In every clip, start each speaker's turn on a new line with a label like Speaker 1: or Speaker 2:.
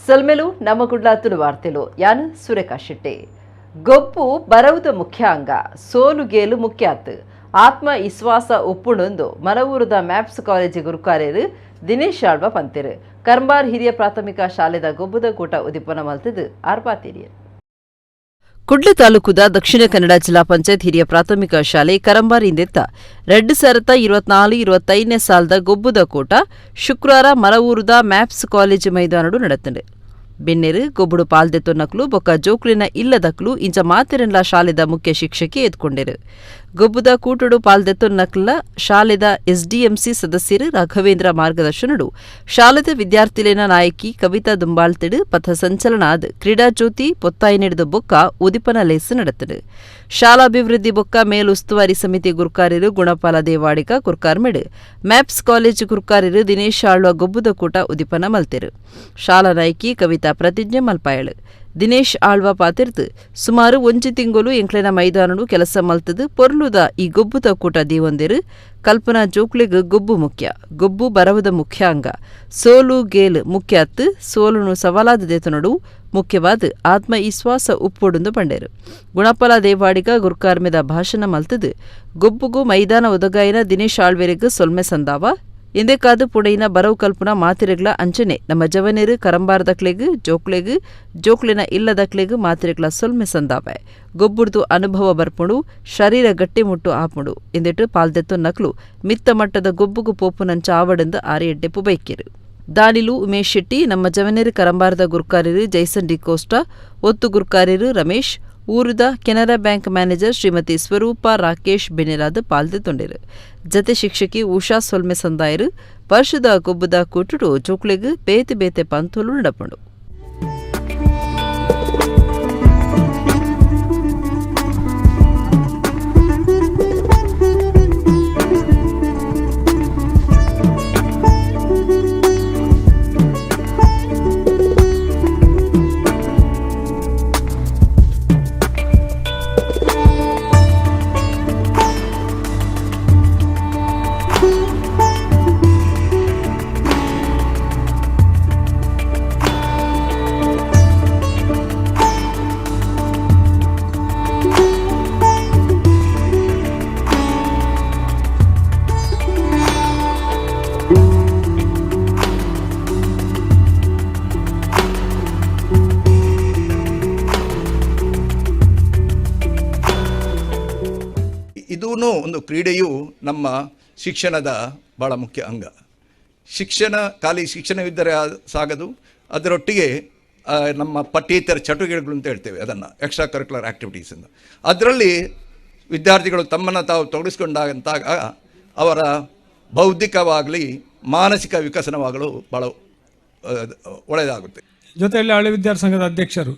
Speaker 1: ಸೊಲ್ಮೆಲು ನಮ್ಮ ಕುಡ್ಲ ತುಳುವಾರ್ತೆಲು ಯಾನ್ ಸುರೇಖಾ ಶೆಟ್ಟಿ. ಗೊಬ್ಬು ಬರವುದ ಮುಖ್ಯ ಅಂಗ, ಸೋಲು ಗೇಲು ಮುಖ್ಯಾತ್ ಆತ್ಮ ವಿಶ್ವಾಸ ಉಪ್ಪುಣೊಂದು ಮರವೂರದ ಮ್ಯಾಪ್ಸ್ ಕಾಲೇಜ್ ಗುರುಕಾರ್ಯರು ದಿನೇಶ್ ಆಳ್ವ ಪಂತೆರು. ಕರಂಬಾರ್ ಹಿರಿಯ ಪ್ರಾಥಮಿಕ ಶಾಲೆದ ಗೊಬ್ಬುದ ಕೂಟ ಉದಿಪನ ಮಲ್ತದು ಆರ್ಪಾತೇರಿಯರು. ಕುಡ್ಲ ತಾಲೂಕುದ ದಕ್ಷಿಣ ಕನ್ನಡ ಜಿಲ್ಲಾ ಪಂಚಾಯತ್ ಹಿರಿಯ ಪ್ರಾಥಮಿಕ ಶಾಲೆ ಕರಂಬಾರ್ ಇಂದೆತ್ತ 2024-25ನೇ ಸಾಲದ ಗೊಬ್ಬುದ ಕೂಟ ಶುಕ್ರವಾರ ಮರವೂರುದ ಮ್ಯಾಪ್ಸ್ ಕಾಲೇಜ್ ಮೈದಾನಡು ನಡತಂಡು. ಬೆನ್ನೆರು ಗೊಬ್ಬುಡು ಪಾಲ್ದೆತ್ತೊನ್ನಕ್ಲು ಬೊಕ್ಕ ಜೋಕ್ಲಿನ ಇಲ್ಲದಕ್ಲು ಇಂಚ ಮಾತೆರೆನ್ಲ ಶಾಲೆದ ಮುಖ್ಯ ಶಿಕ್ಷಕಿ ಎದ್ಕೊಂಡೆರು. ಗೊಬ್ಬುದ ಕೂಟಡು ಪಾಲ್ದೆತ್ತೊನ್ನಕ್ಲ ಶಾಲೆದ ಎಸ್ಡಿಎಂಸಿ ಸದಸ್ಯರು ರಾಘವೇಂದ್ರ ಮಾರ್ಗದರ್ಶನಡು ಶಾಲೆದ ವಿದ್ಯಾರ್ಥಿಲೇನ ನಾಯಕಿ ಕವಿತಾ ದುಂಬಾಳ್ತಿಡು ಪಥ ಸಂಚಲನಾದ್ ಕ್ರೀಡಾಜ್ಯೋತಿ ಪೊತ್ತಾಯಿ ನೀಡಿದ ಬೊಕ್ಕ ಉದಿಪನ ಲೇಸು ನಡತಡು. ಶಾಲಾಭಿವೃದ್ಧಿ ಬೊಕ್ಕ ಮೇಲುಸ್ತುವಾರಿ ಸಮಿತಿ ಗುರುಕಾರ್ಯರು ಗುಣಪಾಲ ದೇವಾಡಿಗ ಗುರ್ಕಾರ್ಮೆಡು ಮ್ಯಾಪ್ಸ್ ಕಾಲೇಜ್ ಗುರುಕಾರ್ಯರು ದಿನೇಶ್ ಆಳ್ವ ಗೊಬ್ಬುದ ಕೂಟ ಉದಿಪನ ಮಲ್ತೆರು. ಶಾಲಾ ನಾಯಕಿ ಕವಿತಾ ಪ್ರತಿಜ್ಞೆ ಮಲ್ಪಾಯಳು. ದಿನೇಶ್ ಆಳ್ವ ಪಾತಿರ್ತು ಸುಮಾರು ಒಂಜಿ ತಿಂಗಳು ಎಂಕ್ಲೆನ ಮೈದಾನಡು ಕೆಲಸ ಮಲ್ತದು ಪೊರ್ಲುದ ಈ ಗೊಬ್ಬುದ ಕೂಟ ದೀವೊಂದೆರು. ಕಲ್ಪನಾ ಜೋಕ್ಲೆಗ್ ಗೊಬ್ಬು ಮುಖ್ಯ, ಗೊಬ್ಬು ಬರವುದ ಮುಖ್ಯ ಅಂಗ, ಸೋಲು ಗೇಲು ಮುಖ್ಯ ಅತ್ತು ಸೋಲುನು ಸವಾಲಾದ ದೇತನಡು ಮುಖ್ಯವಾದ ಆತ್ಮವಿಶ್ವಾಸ ಉಪ್ಪೊಡುಂದು ಪಂಡೇರು. ಗುಣಪಾಲ ದೇವಾಡಿಗ ಗುರ್ಕಾರ್ಮೆದ ಭಾಷಣ ಮಲ್ತದು ಗೊಬ್ಬುಗು ಮೈದಾನ ಒದಗಾಯಿನ ದಿನೇಶ್ ಆಳ್ವೆರೆಗ್ ಸೊಲ್ಮೆ ಸಂದಾವ. ಇಂದೆಕಾದು ಪುಡೆಯಿನ ಬರವು ಕಲ್ಪುನ ಮಾತಿರೆಗ್ಲ ಅಂಚನೆ ನಮ್ಮ ಜವನೇರು ಕರಂಬಾರದಕ್ಲೆಗ್ ಜೋಕ್ಲೆಗ್ ಜೋಕ್ಲೆನ ಇಲ್ಲದಕ್ಲೆಗ್ ಮಾತಿರೆಗ್ಲ ಸೊಲ್ಮೆ ಸಂದಾವೆ. ಗೊಬ್ಬುಡ್ದು ಅನುಭವ ಬರ್ಪುಂಡು, ಶರೀರ ಗಟ್ಟಿಮುಟ್ಟು ಆಪುಂಡು. ಇಂದೆಟು ಪಾಲ್ದೆತ್ತು ನಕ್ಲು ಮಿತ್ತ ಮಟ್ಟದ ಗೊಬ್ಬುಗು ಪೋಪುನಂಚ ಆವಡೆಂದು ಆರಿ ಎಡ್ಡೆಪು ಬೈಕೇರು. ದಾನಿಲು ಉಮೇಶ್ ಶೆಟ್ಟಿ, ನಮ್ಮ ಜವನೇರು ಕರಂಬಾರದ ಗುರ್ಕಾರ್ಯರು ಜೈಸನ್ ಡಿಕೋಸ್ಟಾ, ಒತ್ತು ಗುರ್ಕಾರ್ಯರು ರಮೇಶ್, ಊರುದ ಕೆನರಾ ಬ್ಯಾಂಕ್ ಮ್ಯಾನೇಜರ್ ಶ್ರೀಮತಿ ಸ್ವರೂಪ ರಾಕೇಶ್ ಬೆನೆಲಾದ ಪಾಲ್ದೆತ್ತೊಂಡೆರು. ಜತೆ ಶಿಕ್ಷಕಿ ಉಷಾ ಸೊಲ್ಮೆ ಸಂದಾಯರು. ವರ್ಷದ ಗೊಬ್ಬದ ಕೂಟುಡು ಜೋಕ್ಲೆಗ್ ಬೇತೆ ಬೇತೆ ಪಂಥೋಲು ನಡಪುಂಡು.
Speaker 2: ಇದೂ ಒಂದು ಕ್ರೀಡೆಯು ನಮ್ಮ ಶಿಕ್ಷಣದ ಭಾಳ ಮುಖ್ಯ ಅಂಗ. ಶಿಕ್ಷಣ ಖಾಲಿ ಶಿಕ್ಷಣವಿದ್ದರೆ ಸಾಗದು, ಅದರೊಟ್ಟಿಗೆ ನಮ್ಮ ಪಠ್ಯೇತರ ಚಟುವಟಿಕೆಗಳು ಅಂತ ಹೇಳ್ತೇವೆ ಅದನ್ನು, extra curricular activities ಅಂತ. ಅದರಲ್ಲಿ ವಿದ್ಯಾರ್ಥಿಗಳು ತಮ್ಮನ್ನು ತಾವು ತೊಡಗಿಸ್ಕೊಂಡಾಗಂತಾಗ ಅವರ ಬೌದ್ಧಿಕವಾಗಲಿ ಮಾನಸಿಕ ವಿಕಸನವಾಗಲು ಭಾಳ ಒಳ್ಳೆಯದಾಗುತ್ತೆ.
Speaker 3: ಜೊತೆಯಲ್ಲಿ ಹಳೆ ವಿದ್ಯಾರ್ಥಿ ಸಂಘದ ಅಧ್ಯಕ್ಷರು,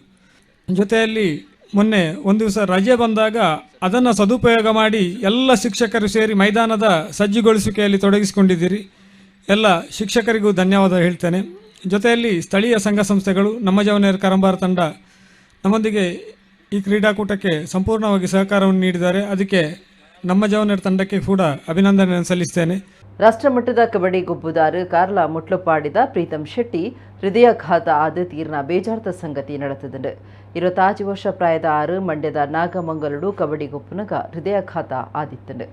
Speaker 3: ಜೊತೆಯಲ್ಲಿ ಮೊನ್ನೆ ಒಂದು ದಿವಸ ರಜೆ ಬಂದಾಗ ಅದನ್ನು ಸದುಪಯೋಗ ಮಾಡಿ ಎಲ್ಲ ಶಿಕ್ಷಕರು ಸೇರಿ ಮೈದಾನದ ಸಜ್ಜುಗೊಳಿಸುವಿಕೆಯಲ್ಲಿ ತೊಡಗಿಸಿಕೊಂಡಿದ್ದೀರಿ. ಎಲ್ಲ ಶಿಕ್ಷಕರಿಗೂ ಧನ್ಯವಾದ ಹೇಳ್ತೇನೆ. ಜೊತೆಯಲ್ಲಿ ಸ್ಥಳೀಯ ಸಂಘ ಸಂಸ್ಥೆಗಳು, ನಮ್ಮ ಜವನೇರು ಕರಂಬಾರ ತಂಡ ನಮ್ಮೊಂದಿಗೆ ಈ ಕ್ರೀಡಾಕೂಟಕ್ಕೆ ಸಂಪೂರ್ಣವಾಗಿ ಸಹಕಾರವನ್ನು ನೀಡಿದ್ದಾರೆ. ಅದಕ್ಕೆ ನಮ್ಮ ಜವನೇರು ತಂಡಕ್ಕೆ ಕೂಡ ಅಭಿನಂದನೆಯನ್ನು ಸಲ್ಲಿಸ್ತೇನೆ.
Speaker 1: ರಾಷ್ಟ್ರಮಟ್ಟದ ಕಬಡ್ಡಿ ಗೊಬ್ಬುದಾರು ಕಾರ್ಲ ಮುಟ್ಲುಪಾಡಿದ ಪ್ರೀತಂ ಶೆಟ್ಟಿ ಹೃದಯಾಘಾತ ಆದ ತೀರ್ನ ಬೇಜಾರ್ದ ಸಂಗತಿ ನಡೆತದುಂಡು. 25 ವರ್ಷ ಪ್ರಾಯದ ಆರು ಮಂಡ್ಯದ ನಾಗಮಂಗಲುಡು ಕಬಡ್ಡಿ ಗೊಪ್ಪುನಗ ಹೃದಯಾಘಾತ ಆದಿತ್ತಂಡು.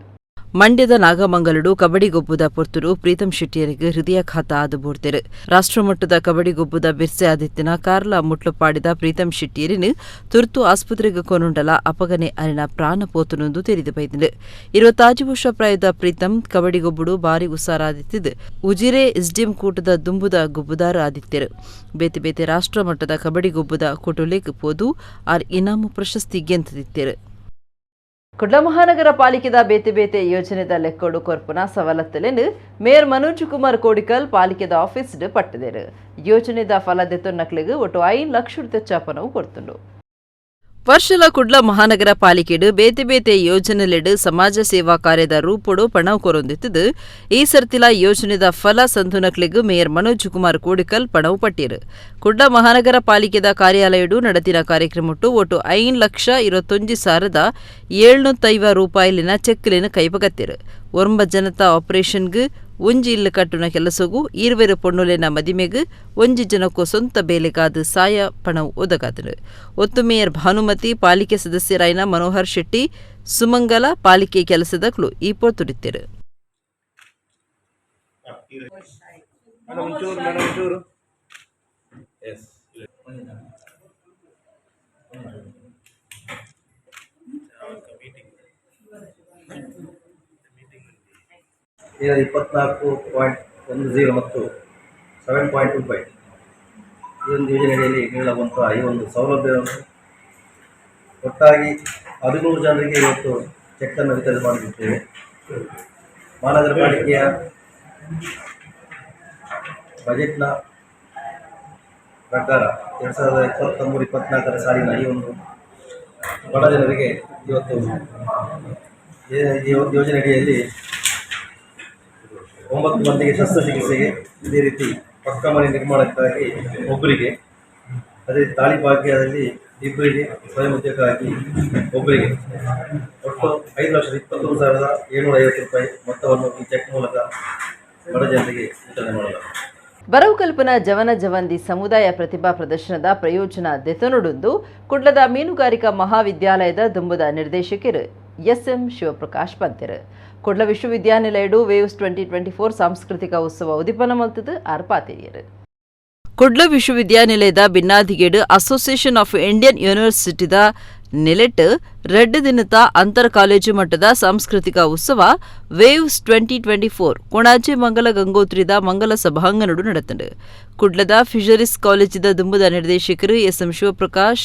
Speaker 1: ಮಂಡ್ಯದ ನಾಗಮಂಗಲುಡು ಕಬಡ್ಡಿ ಗೊಬ್ಬುದ ಪೊರ್ತುಡು ಪ್ರೀತಂ ಶೆಟ್ಟಿಯರಿಗೆ ಹೃದಯಾಘಾತ ಆದು ಬೋಡ್ತೆರು. ರಾಷ್ಟ್ರಮಟ್ಟದ ಕಬಡ್ಡಿ ಗೊಬ್ಬುದ ಬಿರ್ಸೆ ಆದಿತ್ತಿನ ಕಾರ್ಲ ಮುಟ್ಲುಪಾಡಿದ ಪ್ರೀತಂ ಶೆಟ್ಟಿಯರಿನ ತುರ್ತು ಆಸ್ಪತ್ರೆಗೆ ಕೊನುಂಡಲ ಅಪಗನೆ ಅರಿನ ಪ್ರಾಣ ಪೋತುನೊಂದು ತೆರಿದು ಬೈದಿಂಡು. 25 ವರ್ಷ ಪ್ರಾಯದ ಪ್ರೀತಂ ಕಬಡ್ಡಿ ಗೊಬ್ಬುಡು ಬಾರಿ ಉಸಾರಾದಿತ್ತಿದ್ದು ಉಜಿರೆ ಎಸ್ಡಿಎಂ ಕೂಟದ ದುಂಬುದ ಗೊಬ್ಬುದಾರ ಆದಿತ್ಯರು. ಬೇತೆ ಬೇತೆ ರಾಷ್ಟ್ರಮಟ್ಟದ ಕಬಡ್ಡಿ ಗೊಬ್ಬುದ ಕೂಟುಲೆಗ್ ಪೋದು ಆರ್ ಇನಾಮು ಪ್ರಶಸ್ತಿ ಗೆಂತದಿತ್ತೇರು. ಕುಡ್ಲ ಮಹಾನಗರ ಪಾಲಿಕೆದ ಬೇತೆ ಬೇತೆ ಯೋಜನೆದ ಲೆಕ್ಕೋಡು ಕೊರ್ಪುನ ಸವಲತ್ತುಲೆನ್ ಮೇಯರ್ ಮನೋಜ್ ಕುಮಾರ್ ಕೋಡಿಕಲ್ ಪಾಲಿಕೆದ ಆಫೀಸ್ ಪಟ್ಟದೇರು. ಯೋಜನೆದ ಫಲ ದೆತ್ತೊನ್ನಕ್ಲೆಗ್ ಒಟ್ಟು 5 ಲಕ್ಷ ತೆಚ್ಚಾಪನವು ಕೊಡ್ತುಂಡು. ವರ್ಷಲ ಕುಡ್ಲ ಮಹಾನಗರ ಪಾಲಿಕೆಡು ಬೇತೆ ಬೇತೆ ಯೋಜನೆಲೆಡು ಸಮಾಜ ಸೇವಾ ಕಾರ್ಯದ ರೂಪೊಡು ಪಣವು ಕೊರೊಂದಿತ್ತದು. ಈ ಸರ್ತಿಲ ಯೋಜನೆದ ಫಲ ಸಂಧುನಕ್ಲೆಗ್ ಮೇಯರ್ ಮನೋಜ್ ಕುಮಾರ್ ಕೋಡಿಕಲ್ ಪಣವು ಪಟ್ಟಿರು. ಕುಡ್ಲ ಮಹಾನಗರ ಪಾಲಿಕೆದ ಕಾರ್ಯಾಲಯಡು ನಡೆದಿನ ಕಾರ್ಯಕ್ರಮಟ್ಟು ಒಟ್ಟು 5,21,750 ರೂಪಾಯಿಲಿನ ಚೆಕ್ಲಿನ ಕೈಪಗತ್ತಿರು. ಒರ್ಂಬ ಜನತಾ ಆಪರೇಷನ್ಗ್ ಒಂಜಿ ಇಲ್ಲು ಕಟ್ಟುನ ಕೆಲಸಗು 20 ಪೊಣ್ಣುಲೆನ ಮದಿಮೆಗ್ ಒಂಜಿ ಜನಕ್ಕೂ ಸ್ವಂತ ಬೇಲೆಗಾದ ಸಾಯ ಪಣವು ಒದಗಾದರು. ಒತ್ತು ಮೇಯರ್ ಭಾನುಮತಿ, ಪಾಲಿಕೆ ಸದಸ್ಯರಾಯಿನ ಮನೋಹರ್ ಶೆಟ್ಟಿ, ಸುಮಂಗಲ, ಪಾಲಿಕೆ ಕೆಲಸದಕ್ಲು ಈ ಪೊರ್ತುಡಿತ್ತರು.
Speaker 4: ಈಗ 24.10 ಮತ್ತು 7.25 ಈ ಒಂದು ಯೋಜನೆಯಡಿಯಲ್ಲಿ ನೀಡಲಾಗುವಂಥ ಈ ಒಂದು ಸೌಲಭ್ಯವನ್ನು ಒಟ್ಟಾಗಿ 13 ಜನರಿಗೆ ಇವತ್ತು ಚೆಕ್ಕನ್ನು ವಿತರಣೆ ಮಾಡಿದ್ದೇವೆ. ಮಹಾನಗರ ಪಾಲಿಕೆಯ ಬಜೆಟ್ನ ಪ್ರಕಾರ 2023-24 ಸಾಲಿನ ಈ ಒಂದು ಬಡ ಜನರಿಗೆ ಇವತ್ತು ಈ ಒಂದು ಯೋಜನೆಯಡಿಯಲ್ಲಿ 9 ಮಂದಿಗೆ ಶಸ್ತ್ರಚಿಕಿತ್ಸೆಗೆ, ಇದೇ ರೀತಿ ಪಕ್ಕ ಮನೆ ನಿರ್ಮಾಣಕ್ಕಾಗಿ ಒಬ್ಬರಿಗೆ, ಅದೇ ತಾಳಿಭಾಗ್ಯದಲ್ಲಿ ಇಬ್ಬರಿಗೆ, ಸ್ವಯಂ ಉದ್ಯೋಗಕ್ಕಾಗಿ ಒಬ್ಬರಿಗೆ, ಒಟ್ಟು 5,21,750 ರೂಪಾಯಿ ಮೊತ್ತವನ್ನು ಈ ಚೆಕ್ ಮೂಲಕ ಬಡ ಜನರಿಗೆ ವಿತರಣೆ ಮಾಡಲಾಗಿದೆ.
Speaker 1: ಬರವು ಕಲ್ಪನಾ ಜವನ ಜವಂದಿ ಸಮುದಾಯ ಪ್ರತಿಭಾ ಪ್ರದರ್ಶನದ ಪ್ರಯೋಜನ ದೆತನುಡುಂದು ಕುಡ್ಲದ ಮೀನುಗಾರಿಕಾ ಮಹಾವಿದ್ಯಾಲಯದ ದುಂಬುದ ನಿರ್ದೇಶಕರು ಎಸ್.ಎಂ. ಶಿವಪ್ರಕಾಶ್ ಪಂತೆರು. ಕುಡ್ಲ ವಿಶ್ವವಿದ್ಯಾನಿಲಯಡು ವೇವ್ಸ್ 2024 ಸಾಂಸ್ಕೃತಿಕ ಉತ್ಸವ ಉದಿಪನ ಮಲ್ತದು ಆರ್ ಪಾತೆರಿಯರು. ಕುಡ್ಲ ವಿಶ್ವವಿದ್ಯಾನಿಲಯದ ಬಿನ್ನಾದಿಗೇಡು association of Indian ಯೂನಿವರ್ಸಿಟಿದ ನೆಲೆಟ್ 2 ದಿನದ ಅಂತರ್ ಕಾಲೇಜು ಮಟ್ಟದ ಸಾಂಸ್ಕೃತಿಕ ಉತ್ಸವ ವೇವ್ಸ್ 2024 ಕೊಣಾಜೆ ಮಂಗಲ ಗಂಗೋತ್ರಿದ ಮಂಗಲ ಸಭಾಂಗಣಡು ನಡೆತಂಡು. ಕುಡ್ಲದ ಫಿಶರೀಸ್ ಕಾಲೇಜಿದ ದುಂಬುದ ನಿರ್ದೇಶಕರು S M. Shivaprakash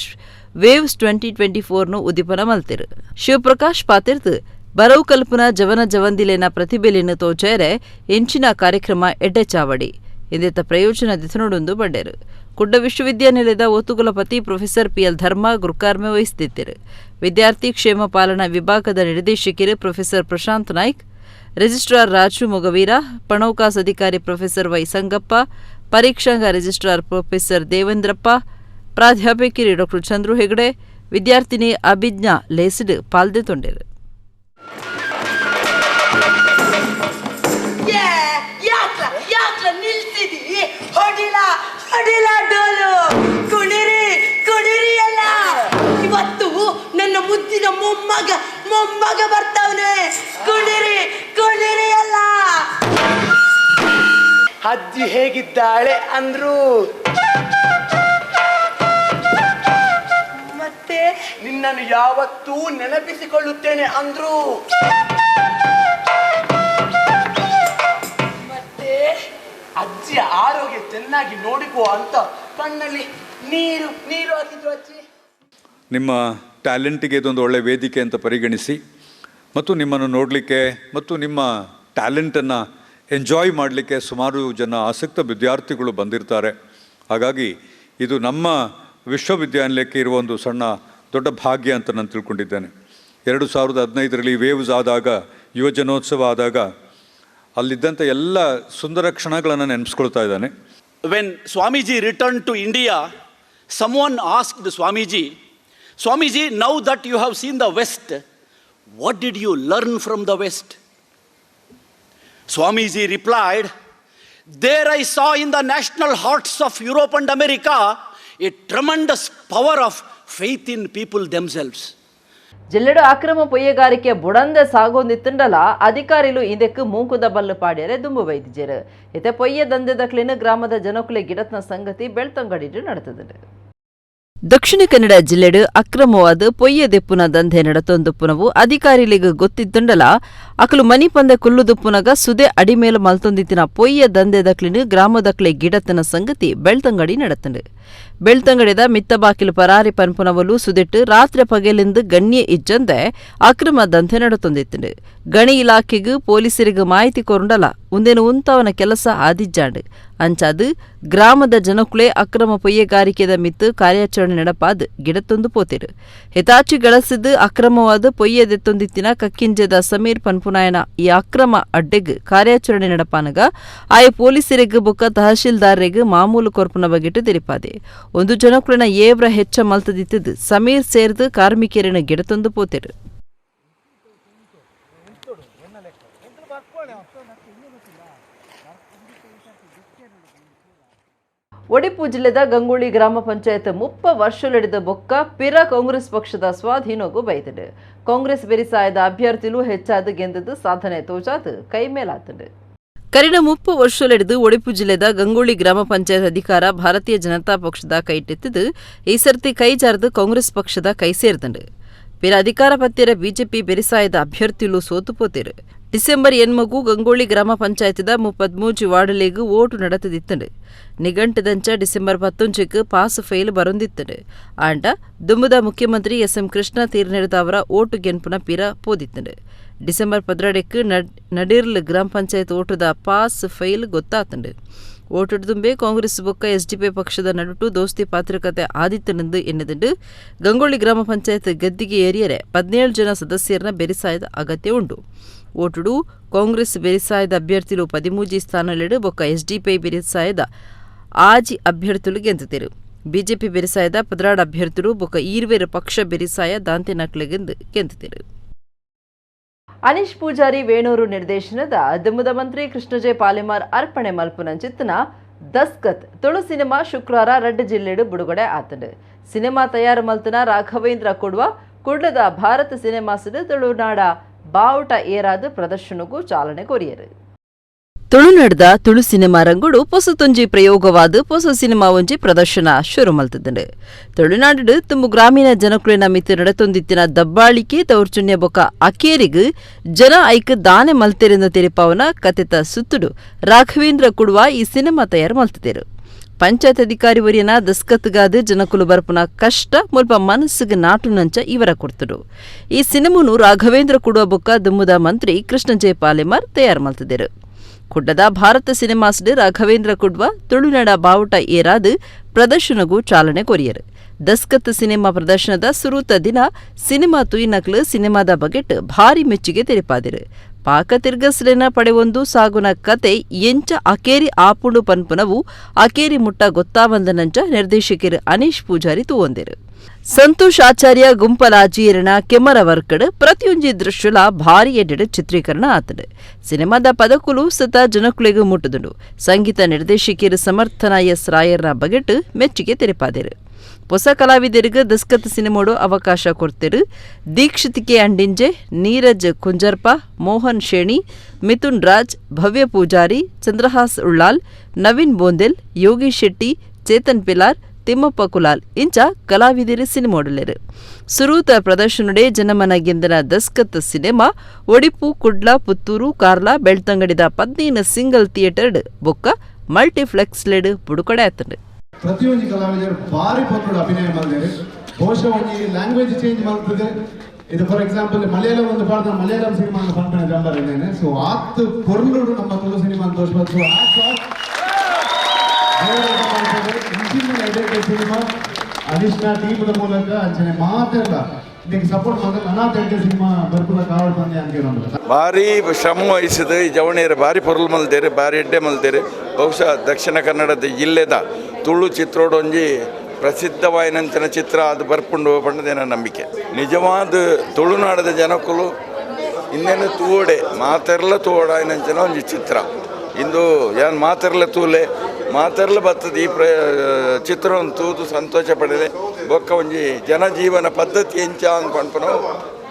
Speaker 1: waves 2024 ಉದ್ದೀಪನ ಮಲ್ತೆರು. Shivaprakash ಪಾತಿರ್ದು ಬರವು ಕಲ್ಪನಾ ಜವನ ಜವಂದಿಲೇನ ಪ್ರತಿಭೆಲೇನು ತೋಚೇರೆ ಎಂಚಿನ ಕಾರ್ಯಕ್ರಮ ಎಡ್ಡೆ ಚಾವಡಿ ಇಂದೆತ್ತ ಪ್ರಯೋಜನ ದಿಥನೊಡೊಂದು ಬಂಡೇರು. ಕುಡ್ಡ ವಿಶ್ವವಿದ್ಯಾನಿಲಯದ ಒತ್ತುಕುಲಪತಿ ಪ್ರೊಫೆಸರ್ ಪಿಎಲ್ ಧರ್ಮ ಗುರುಕಾರ್ಮೆ ವಹಿಸುತ್ತಿದ್ದರು. ವಿದ್ಯಾರ್ಥಿ ಕ್ಷೇಮ ಪಾಲನಾ ವಿಭಾಗದ ನಿರ್ದೇಶಕರು ಪ್ರೊಫೆಸರ್ ಪ್ರಶಾಂತ್ ನಾಯ್ಕ್, ರಿಜಿಸ್ಟ್ರಾರ್ ರಾಜು ಮೊಗವೀರ, ಪಣೌಕಾಸ್ ಅಧಿಕಾರಿ ಪ್ರೊಫೆಸರ್ ವೈ ಸಂಗಪ್ಪ, ಪರೀಕ್ಷಾಂಗ ರಿಜಿಸ್ಟ್ರಾರ್ ಪ್ರೊಫೆಸರ್ ದೇವೇಂದ್ರಪ್ಪ, ಪ್ರಾಧ್ಯಾಪಕರು ಡಾಕ್ಟರ್ ಚಂದ್ರು ಹೆಗಡೆ, ವಿದ್ಯಾರ್ಥಿನಿ ಅಭಿಜ್ಞಾ ಲೇಸಿಡ್ ಪಾಲ್ದೆ ತೊಂಡೇರು.
Speaker 5: ನನ್ನ ಮುದ್ದಿನ ಮೊಮ್ಮಗ ಮೊಮ್ಮಗ ಬರ್ತಾವನೆ, ಕುಣಿರಿ ಕುಣಿರಿ ಅಲ್ಲ.
Speaker 6: ಅಜ್ಜಿ ಹೇಗಿದ್ದಾಳೆ ಅಂದ್ರು,
Speaker 5: ಮತ್ತೆ
Speaker 6: ನಿನ್ನನ್ನು ಯಾವತ್ತೂ ನೆನಪಿಸಿಕೊಳ್ಳುತ್ತೇನೆ ಅಂದ್ರು,
Speaker 5: ಮತ್ತೆ
Speaker 6: ಅಜ್ಜಿಯ ಆರೋಗ್ಯ ಚೆನ್ನಾಗಿ ನೋಡಿಕೋ ಅಂತ ಕಣ್ಣಲ್ಲಿ ನೀರು ನೀರು ಹಾಕಿದ್ರು ಅಜ್ಜಿ.
Speaker 7: ನಿಮ್ಮ ಟ್ಯಾಲೆಂಟಿಗೆ ಇದೊಂದು ಒಳ್ಳೆಯ ವೇದಿಕೆ ಅಂತ ಪರಿಗಣಿಸಿ ಮತ್ತು ನಿಮ್ಮನ್ನು ನೋಡಲಿಕ್ಕೆ ಮತ್ತು ನಿಮ್ಮ ಟ್ಯಾಲೆಂಟನ್ನು ಎಂಜಾಯ್ ಮಾಡಲಿಕ್ಕೆ ಸುಮಾರು ಜನ ಆಸಕ್ತ ವಿದ್ಯಾರ್ಥಿಗಳು ಬಂದಿರ್ತಾರೆ. ಹಾಗಾಗಿ ಇದು ನಮ್ಮ ವಿಶ್ವವಿದ್ಯಾನಿಲಯಕ್ಕೆ ಇರುವ ಒಂದು ಸಣ್ಣ ದೊಡ್ಡ ಭಾಗ್ಯ ಅಂತ ನಾನು ತಿಳ್ಕೊಂಡಿದ್ದೇನೆ. 2015ರಲ್ಲಿ ವೇವ್ಸ್ ಆದಾಗ, ಯುವಜನೋತ್ಸವ ಆದಾಗ ಅಲ್ಲಿದ್ದಂಥ ಎಲ್ಲ ಸುಂದರ ಕ್ಷಣಗಳನ್ನು ನೆನೆಸ್ಕೊಳ್ತಾ ಇದ್ದಾನೆ.
Speaker 8: When Swamiji returned to India, someone asked Swamiji, Swamiji, now that you have seen the West, what did you learn from the West? Swamiji replied, there I saw in the national hearts of Europe and America a tremendous power of faith in people themselves.
Speaker 1: ಜಿಲ್ಲೆಡು ಅಕ್ರಮ ಪೊಯ್ಯಗಾರಿಕೆ ಬುಡಂದೆ ಸಾಗೊಂದಿತ್ತುಂಡಲ ಅಧಿಕಾರಿಲು ಇದಕ್ಕೆ ಮೂಕುದ ಬಲ್ಲು ಪಾಡ್ಯರೆ ದುಂಬು ವೈದ್ಯರು. ಇತ್ತೆ ಪೊಯ್ಯ ದಂಧೆದಕ್ಲಿನ ಗ್ರಾಮದ ಜನಕುಲೆ ಗಿಡತ್ನ ಸಂಗತಿ ಬೆಳ್ತಂಗಡಿಡು ನಡೆತದುಂಡು. ದಕ್ಷಿಣ ಕನ್ನಡ ಜಿಲ್ಲೆಡು ಅಕ್ರಮವಾದ ಪೊಯ್ಯ ದೆಪ್ಪುನ ದಂಧೆ ನಡತೊಂದುಪ್ಪುನವು ಅಧಿಕಾರಿಲಿಗೆ ಗೊತ್ತಿದ್ದುಂಡಲ ಅಕಲು ಮನಿ ಪಂದೆ ಕುಲ್ಲುದುಪ್ಪುನಗ ಸುದೆ ಅಡಿಮೇಲು ಮಲ್ತೊಂದಿತ್ತಿನ ಪೊಯ್ಯ ದಂಧೆದಕ್ಲಿನ ಗ್ರಾಮದಕ್ಲೆ ಗಿಡತನ ಸಂಗತಿ ಬೆಳ್ತಂಗಡಿ ನಡತಂಡು. ಬೆಳ್ತಂಗಡಿದ ಮಿತ್ತಬಾಕಿಲು ಪರಾರಿ ಪನ್ಪುನವಲು ಸುದೆಟ್ಟು ರಾತ್ರಿ ಪಗೆಲಿಂದು ಗಣ್ಯ ಇಜ್ಜಂದೆ ಅಕ್ರಮ ದಂಧೆ ನಡತೊಂದಿತ್ತುಂಡು. ಗಣಿ ಇಲಾಖೆಗೂ ಪೊಲೀಸರಿಗೆ ಮಾಹಿತಿ ಕೊರುಂಡಲ ಉಂದೇನು ಉಂತವನ ಕೆಲಸ ಆದಿಜ್ಜಾಂಡು. ಅಂಚಾದು ಗ್ರಾಮದ ಜನಕುಲೆ ಅಕ್ರಮ ಪೊಯ್ಯಗಾರಿಕೆದ ಮಿತ್ತು ಕಾರ್ಯಾಚರಣೆ ನಡಪಾದ್ ಗಿಡತ್ತೊಂದು ಪೋತಿರು. ಹಿತಾಚಿ ಗಳಸಿದ್ದು ಅಕ್ರಮವಾದ ಪೊಯ್ಯದೆತ್ತೊಂದಿತ್ತಿನ ಕಕ್ಕಿಂಜದ ಸಮೀರ್ ಪನ್ಪುನಾಯನ ಈ ಅಕ್ರಮ ಅಡ್ಡೆಗ್ ಕಾರ್ಯಾಚರಣೆ ನಡಪಾನಗ ಆಯ ಪೊಲೀಸರಿಗೆ ಬೊಕ್ಕ ತಹಶೀಲ್ದಾರರಿಗೆ ಮಾಮೂಲು ಕೊರ್ಪುನ ಬಗೆಟು ತೆರಿಪಾದೆ. ಒಂದು ಜನಕುಲೆನ ಏವ್ರ ಹೆಚ್ಚ ಮಲ್ತದಿತ್ತದು ಸಮೀರ್ ಸೇರ್ದು ಕಾರ್ಮಿಕರಿನ ಗಿಡತೊಂದು ಪೋತಿರು. Odipu ಜಿಲ್ಲೆದ ಗಂಗೊಳ್ಳಿ ಗ್ರಾಮ ಪಂಚಾಯತ್ 30 ವರ್ಷಲೆಡಿದ ಬೊಕ್ಕ ಪಿರ ಕಾಂಗ್ರೆಸ್ ಪಕ್ಷದ ಸ್ವಾಧೀನಗೂ ಬೈದುಂಡು. ಕಾಂಗ್ರೆಸ್ ಬೆರಿಸಾಯದ ಅಭ್ಯರ್ಥಿಲು ಹೆಚ್ಚಾದ್ ಗೆಂದದು ಸಾಧನೆ ತೋಜಾದ್ ಕೈಮೇಲಾತುಂಡು. ಕರಿನ 30 ವರ್ಷಲೆಡಿದು ಒಡಿಪು ಜಿಲ್ಲೆದ ಗಂಗೊಳ್ಳಿ ಗ್ರಾಮ ಪಂಚಾಯತ್ ಅಧಿಕಾರ ಭಾರತೀಯ ಜನತಾ ಪಕ್ಷದ ಕೈಟೆತ್ತಿದ್ದು ಈ ಸರ್ತಿ ಕೈಜಾರದು ಕಾಂಗ್ರೆಸ್ ಪಕ್ಷದ ಕೈ ಸೇರ್ದುಂಡು. ಪಿರ ಅಧಿಕಾರ ಪತ್ತಿರ ಬಿಜೆಪಿ ಬೆರಿಸಾಯದ ಅಭ್ಯರ್ಥಿಲು ಸೋತು ಪೋತೆರು. ಡಿಸೆಂಬರ್ 8 ಗಂಗೊಳ್ಳಿ ಗ್ರಾಮ ಪಂಚಾಯತ್ದ 33 ವಾರ್ಡ್ಲೆಗ್ ಓಟು ನಡತದಿತ್ತಂಡು. ನಿಘಂಟದಂಚ December 19ಕ್ pass fail ಬರೊಂದಿತ್ತಂಡು. ಆಂಡ ದುಂಬುದ ಮುಖ್ಯಮಂತ್ರಿ ಎಸ್ ಎಂ ಕೃಷ್ಣ ತೀರ್ನೆಡ್ದಾವರ ಓಟು ಗೆನ್ಪುನ ಪಿರ ಪೋದಿತ್ತಂಡು. ಡಿಸೆಂಬರ್ 12ಕ್ ನಡಿರ್ಲ್ ಗ್ರಾಮ ಪಂಚಾಯತ್ ಓಟುದ ಪಾಸ್ ಫೈಲ್ ಗೊತ್ತಾತಂಡು. ಓಟುಡ್ದುಂಬೆ ಕಾಂಗ್ರೆಸ್ ಬೊಕ್ಕ ಎಸ್ಡಿಪಿ ಪಕ್ಷದ ನಡುಟು ದೋಸ್ತಿ ಪಾತ್ರಕತೆ ಆದಿತ್ತನೆಂದು ಎನ್ನಿದುಂಡು. ಗಂಗೊಳ್ಳಿ ಗ್ರಾಮ ಪಂಚಾಯತ್ ಗದ್ದಿಗೆ ಏರಿಯರೆ 17 ಜನ ಸದಸ್ಯರನ್ನ ಬೆರಿಸಾಯದ ಅಗತ್ಯ ಉಂಡು. ಓಟುಡು ಕಾಂಗ್ರೆಸ್ ಬೆರಿಸಾಯದ ಅಭ್ಯರ್ಥಿಲು 13 ಸ್ಥಾನಲೆಡು ಬೊಕ್ಕ ಎಸ್ಡಿಪಿ ಬೆರಿಸಾಯದ 6 ಅಭ್ಯರ್ಥಿಲು ಗೆಂದುತೆರು. ಬಿಜೆಪಿ ಬೆರಿಸಾಯದ 16 ಅಭ್ಯರ್ಥಿಲು ಬೊಕ್ಕ ಈರ್ವೇರು ಪಕ್ಷ ಬೆರಿಸಾಯ ದಾಂತೆನಕ್ಲೆಗೆಂದು ಗೆಂದುತೆರು. ಅನೀಶ್ ಪೂಜಾರಿ ವೇಣೂರು ನಿರ್ದೇಶನದ ದುಮ್ಮದ ಮಂತ್ರಿ ಕೃಷ್ಣಜೆ ಪಾಲಿಮಾರ್ ಅರ್ಪಣೆ ಮಲ್ಪುನಂಚಿತ್ತನ ದಸ್ಕತ್ ತುಳು ಸಿನಿಮಾ ಶುಕ್ರವಾರ ರಡ್ಡ್ ಜಿಲ್ಲೆಡು ಬಿಡುಗಡೆ ಆತಂಡು. ಸಿನಿಮಾ ತಯಾರು ಮಲ್ತನ ರಾಘವೇಂದ್ರ ಕೊಡ್ವ ಕುಡ್ಲದ ಭಾರತ ಸಿನಿಮಾಸದ ತುಳುನಾಡ ಬಾವುಟ ಏರಾದ ಪ್ರದರ್ಶನಕ್ಕೂ ಚಾಲನೆ ಕೊರಿಯರು. ತುಳುನಾಡ್ದ ತುಳು ಸಿನಿಮಾ ರಂಗುಡು ಪೊಸತೊಂಜಿ ಪ್ರಯೋಗವಾದ ಪೊಸ ಸಿನಿಮಾ ಒಂಜಿ ಪ್ರದರ್ಶನ ಶುರು ಮಲ್ತದಂಡು. ತುಳುನಾಡು ತುಂಬು ಗ್ರಾಮೀಣ ಜನಕುಲಿನ ಮಿತ್ತು ನಡತೊಂದಿತ್ತಿನ ದಬ್ಬಾಳಿಕೆ ದೌರ್ಜನ್ಯ ಬೊಕ್ಕ ಅಕೇರಿಗ್ ಜನ ಐಕ್ ದಾನೆ ಮಲ್ತೆರಿಂದ ತೆರಿಪಾವನ ಕತೆತ ಸುತ್ತುಡು ರಾಘವೇಂದ್ರ ಕುಡುವ ಈ ಸಿನಿಮಾ ತಯಾರು ಮಲ್ತದೇರು. ಪಂಚಾಯತ್ ಅಧಿಕಾರಿ ವರಿಯನ ದಸ್ಕತ್ಗಾದ ಜನಕುಲು ಬರ್ಪುನ ಕಷ್ಟ ಮುಲ್ಪ ಮನಸ್ಸಿಗೆ ನಾಟುನಂಚ ಇವರ ಕೊಡ್ತಡು. ಈ ಸಿನಿಮನು ರಾಘವೇಂದ್ರ ಕುಡುವ ಬೊಕ್ಕ ದುಮ್ಮುದ ಮಂತ್ರಿ ಕೃಷ್ಣಜೆ ಪಾಲೆಮಾರ್ ತಯಾರು ಮಲ್ತದೇರು. ಕುಡ್ಡದ ಭಾರತ ಸಿನಿಮಾಸ್ಡ್ ರಾಘವೇಂದ್ರ ಕುಡ್ವ ತುಳುನಾಡ ಬಾವುಟ ಏರಾದ ಪ್ರದರ್ಶನಗೂ ಚಾಲನೆ ಕೊರಿಯರು. ದಸ್ಕತ್ ಸಿನಿಮಾ ಪ್ರದರ್ಶನದ ಸುರೂತ ದಿನ ಸಿನಿಮಾ ತುಯಿನಕ್ಲು ಸಿನಿಮಾದ ಬಗೆಟ್ ಭಾರಿ ಮೆಚ್ಚುಗೆ ತೆರಿಪಾದಿರು. ಪಾಕ ತಿರ್ಗಸ್ಲೆನ ಪಡೆವೊಂದು ಸಾಗುನ ಕತೆ ಎಂಚ ಅಕೇರಿ ಆಪುಂಡು ಪನ್ಪುನವು ಅಕೇರಿ ಮುಟ್ಟ ಗೊತ್ತಾವಂದನಂಚ ನಿರ್ದೇಶಕರು ಅನೀಶ್ ಪೂಜಾರಿ ತೂವೊಂದಿರು. ಸಂತೋಷ್ ಆಚಾರ್ಯ ಗುಂಪಲಾಜೀರಣ ಕೆಮರ ವರ್ಕಡ್ ಪ್ರತಿಯೊಂಜಿ ದೃಶ್ಯಲ ಭಾರಿ ಎಡ್ಡೆಡ್ ಚಿತ್ರೀಕರಣ ಆತಡು. ಸಿನಿಮಾದ ಪದಕುಲು ಸತ ಜನಕುಲೆಗ್ ಮುಟ್ಟುದುಂಡು. ಸಂಗೀತ ನಿರ್ದೇಶಕಿಯರು ಸಮರ್ಥನ ಎಸ್ ರಾಯರ್ನ ಬಗೆಟ್ ಮೆಚ್ಚುಗೆ ತೆರಿಪಾದಿರು. ಹೊಸ ಕಲಾವಿದರಿಗೆ ದಸ್ಕತ್ ಸಿನಿಮೋಡು ಅವಕಾಶ ಕೊಡ್ತಿರು. ದೀಕ್ಷಿತಿಕೆ ಅಂಡಿಂಜೆ, ನೀರಜ್ ಕುಂಜರ್ಪ, ಮೋಹನ್ ಶೇಣಿ, ಮಿಥುನ್ ರಾಜ್, ಭವ್ಯ ಪೂಜಾರಿ, ಚಂದ್ರಹಾಸ್ ಉಳ್ಳಾಲ್, ನವೀನ್ ಬೋಂದೆಲ್, ಯೋಗಿ ಶೆಟ್ಟಿ, ಚೇತನ್ ಪಿಲಾರ್, ತಿಮ್ಮಪ್ಪ ಕುಲಾಲ್ ಇಂಚ ಕಲಾವಿದರು ಸಿನಿಮೋಡಲೇರು. ಸುರೂತ ಪ್ರದರ್ಶನಡೆ ಜನಮನ ಗೆಂದನ ದಸ್ಕತ್ ಸಿನಿಮಾ ಒಡಿಪು, ಕುಡ್ಲ, ಪುತ್ತೂರು, ಕಾರ್ಲ, ಬೆಳ್ತಂಗಡಿದ 15 ಸಿಂಗಲ್ ಥಿಯೇಟರ್ಡ್ ಬೊಕ್ಕ ಮಲ್ಟಿಪ್ಲೆಕ್ಸ್ ಲೆಡ್ ಬುಡುಕಡೆ ಆತಂಡು.
Speaker 9: ಪ್ರತಿಯೊಂದು ಕಲಾವಿದರು ಭಾರಿ ಪೊರ್ತುಡು ಅಭಿನಯ ಮಾಡಿದ್ದಾರೆ. ಬಹುಶಃ ಒಂಜಿ ಲ್ಯಾಂಗ್ವೇಜ್ ಚೇಂಜ್ ಮಾಡ್ತದೆ. ಇದು ಫಾರ್ ಎಕ್ಸಾಂಪಲ್ ಮಲಯಾಳಂ ಒಂದು ಪಾಡ್ದ ಮಲಯಾಳಂ ಸಿನಿಮಾ ಅಂತ ಪನ್ಪನೆ ಜಂಬರ್ ಇದ್ದೇನೆ. ಸೊ ಆತ್ ಪೊರ್ಲುಡು ನಮ್ಮ ತುಳು ಸಿನಿಮಾ ಅಂತ ತೋರಿಸ್ಬೋದು. So cinema ಅನಿಶ್ನ ಟೀಮ್ದ ಮೂಲಕ ಅಂಚನೆ ಮಾತೆಲ್ಲ ಇದಕ್ಕೆ ಸಪೋರ್ಟ್ ಮಾಡಿದ್ರೆ ಅನಾಥ ಸಿನಿಮಾ ಬರ್ಪುನ ಕಾವಡ್ ಬಂದೆ ಅಂತ.
Speaker 10: ಭಾರಿ ಶ್ರಮ ವಹಿಸಿದ ಈ ಜವಣಿಯರು ಭಾರಿ ಪೊರ್ಲು ಮಲ್ತೇರು, ಭಾರಿ ಎಡ್ಡೆ ಮಲ್ತೇರು. ಬಹುಶಃ ದಕ್ಷಿಣ ಕನ್ನಡದ ಜಿಲ್ಲೆದ ತುಳು ಚಿತ್ರೋಡೊಂಜಿ ಪ್ರಸಿದ್ಧವಾಯಿನಂಚಿನ ಚಿತ್ರ ಅದು ಬರ್ಪುಂಡು ಪಂಡದೇನ ನಂಬಿಕೆ. ನಿಜವಾದ ತುಳುನಾಡದ ಜನಕುಲು ಇನ್ನೇನು ತೂಡೆ ಮಾತೆರ್ಲ ತೂಡಾಯಿನಂಚಿನ ಒಂಜಿ ಚಿತ್ರ ಇಂದು ಯಾನ್ ಮಾತೆರ್ಲ ತೂಲೆ ಮಾತೆರ್ಲ ಬರ್ತದೆ. ಈ ಚಿತ್ರವನ್ನು ತೂದು ಸಂತೋಷ ಪಡೆದೆ. ಬೊಕ್ಕ ಒಂಜಿ ಜನಜೀವನ ಪದ್ಧತಿ ಎಂಚ ಪನ್ಪುನ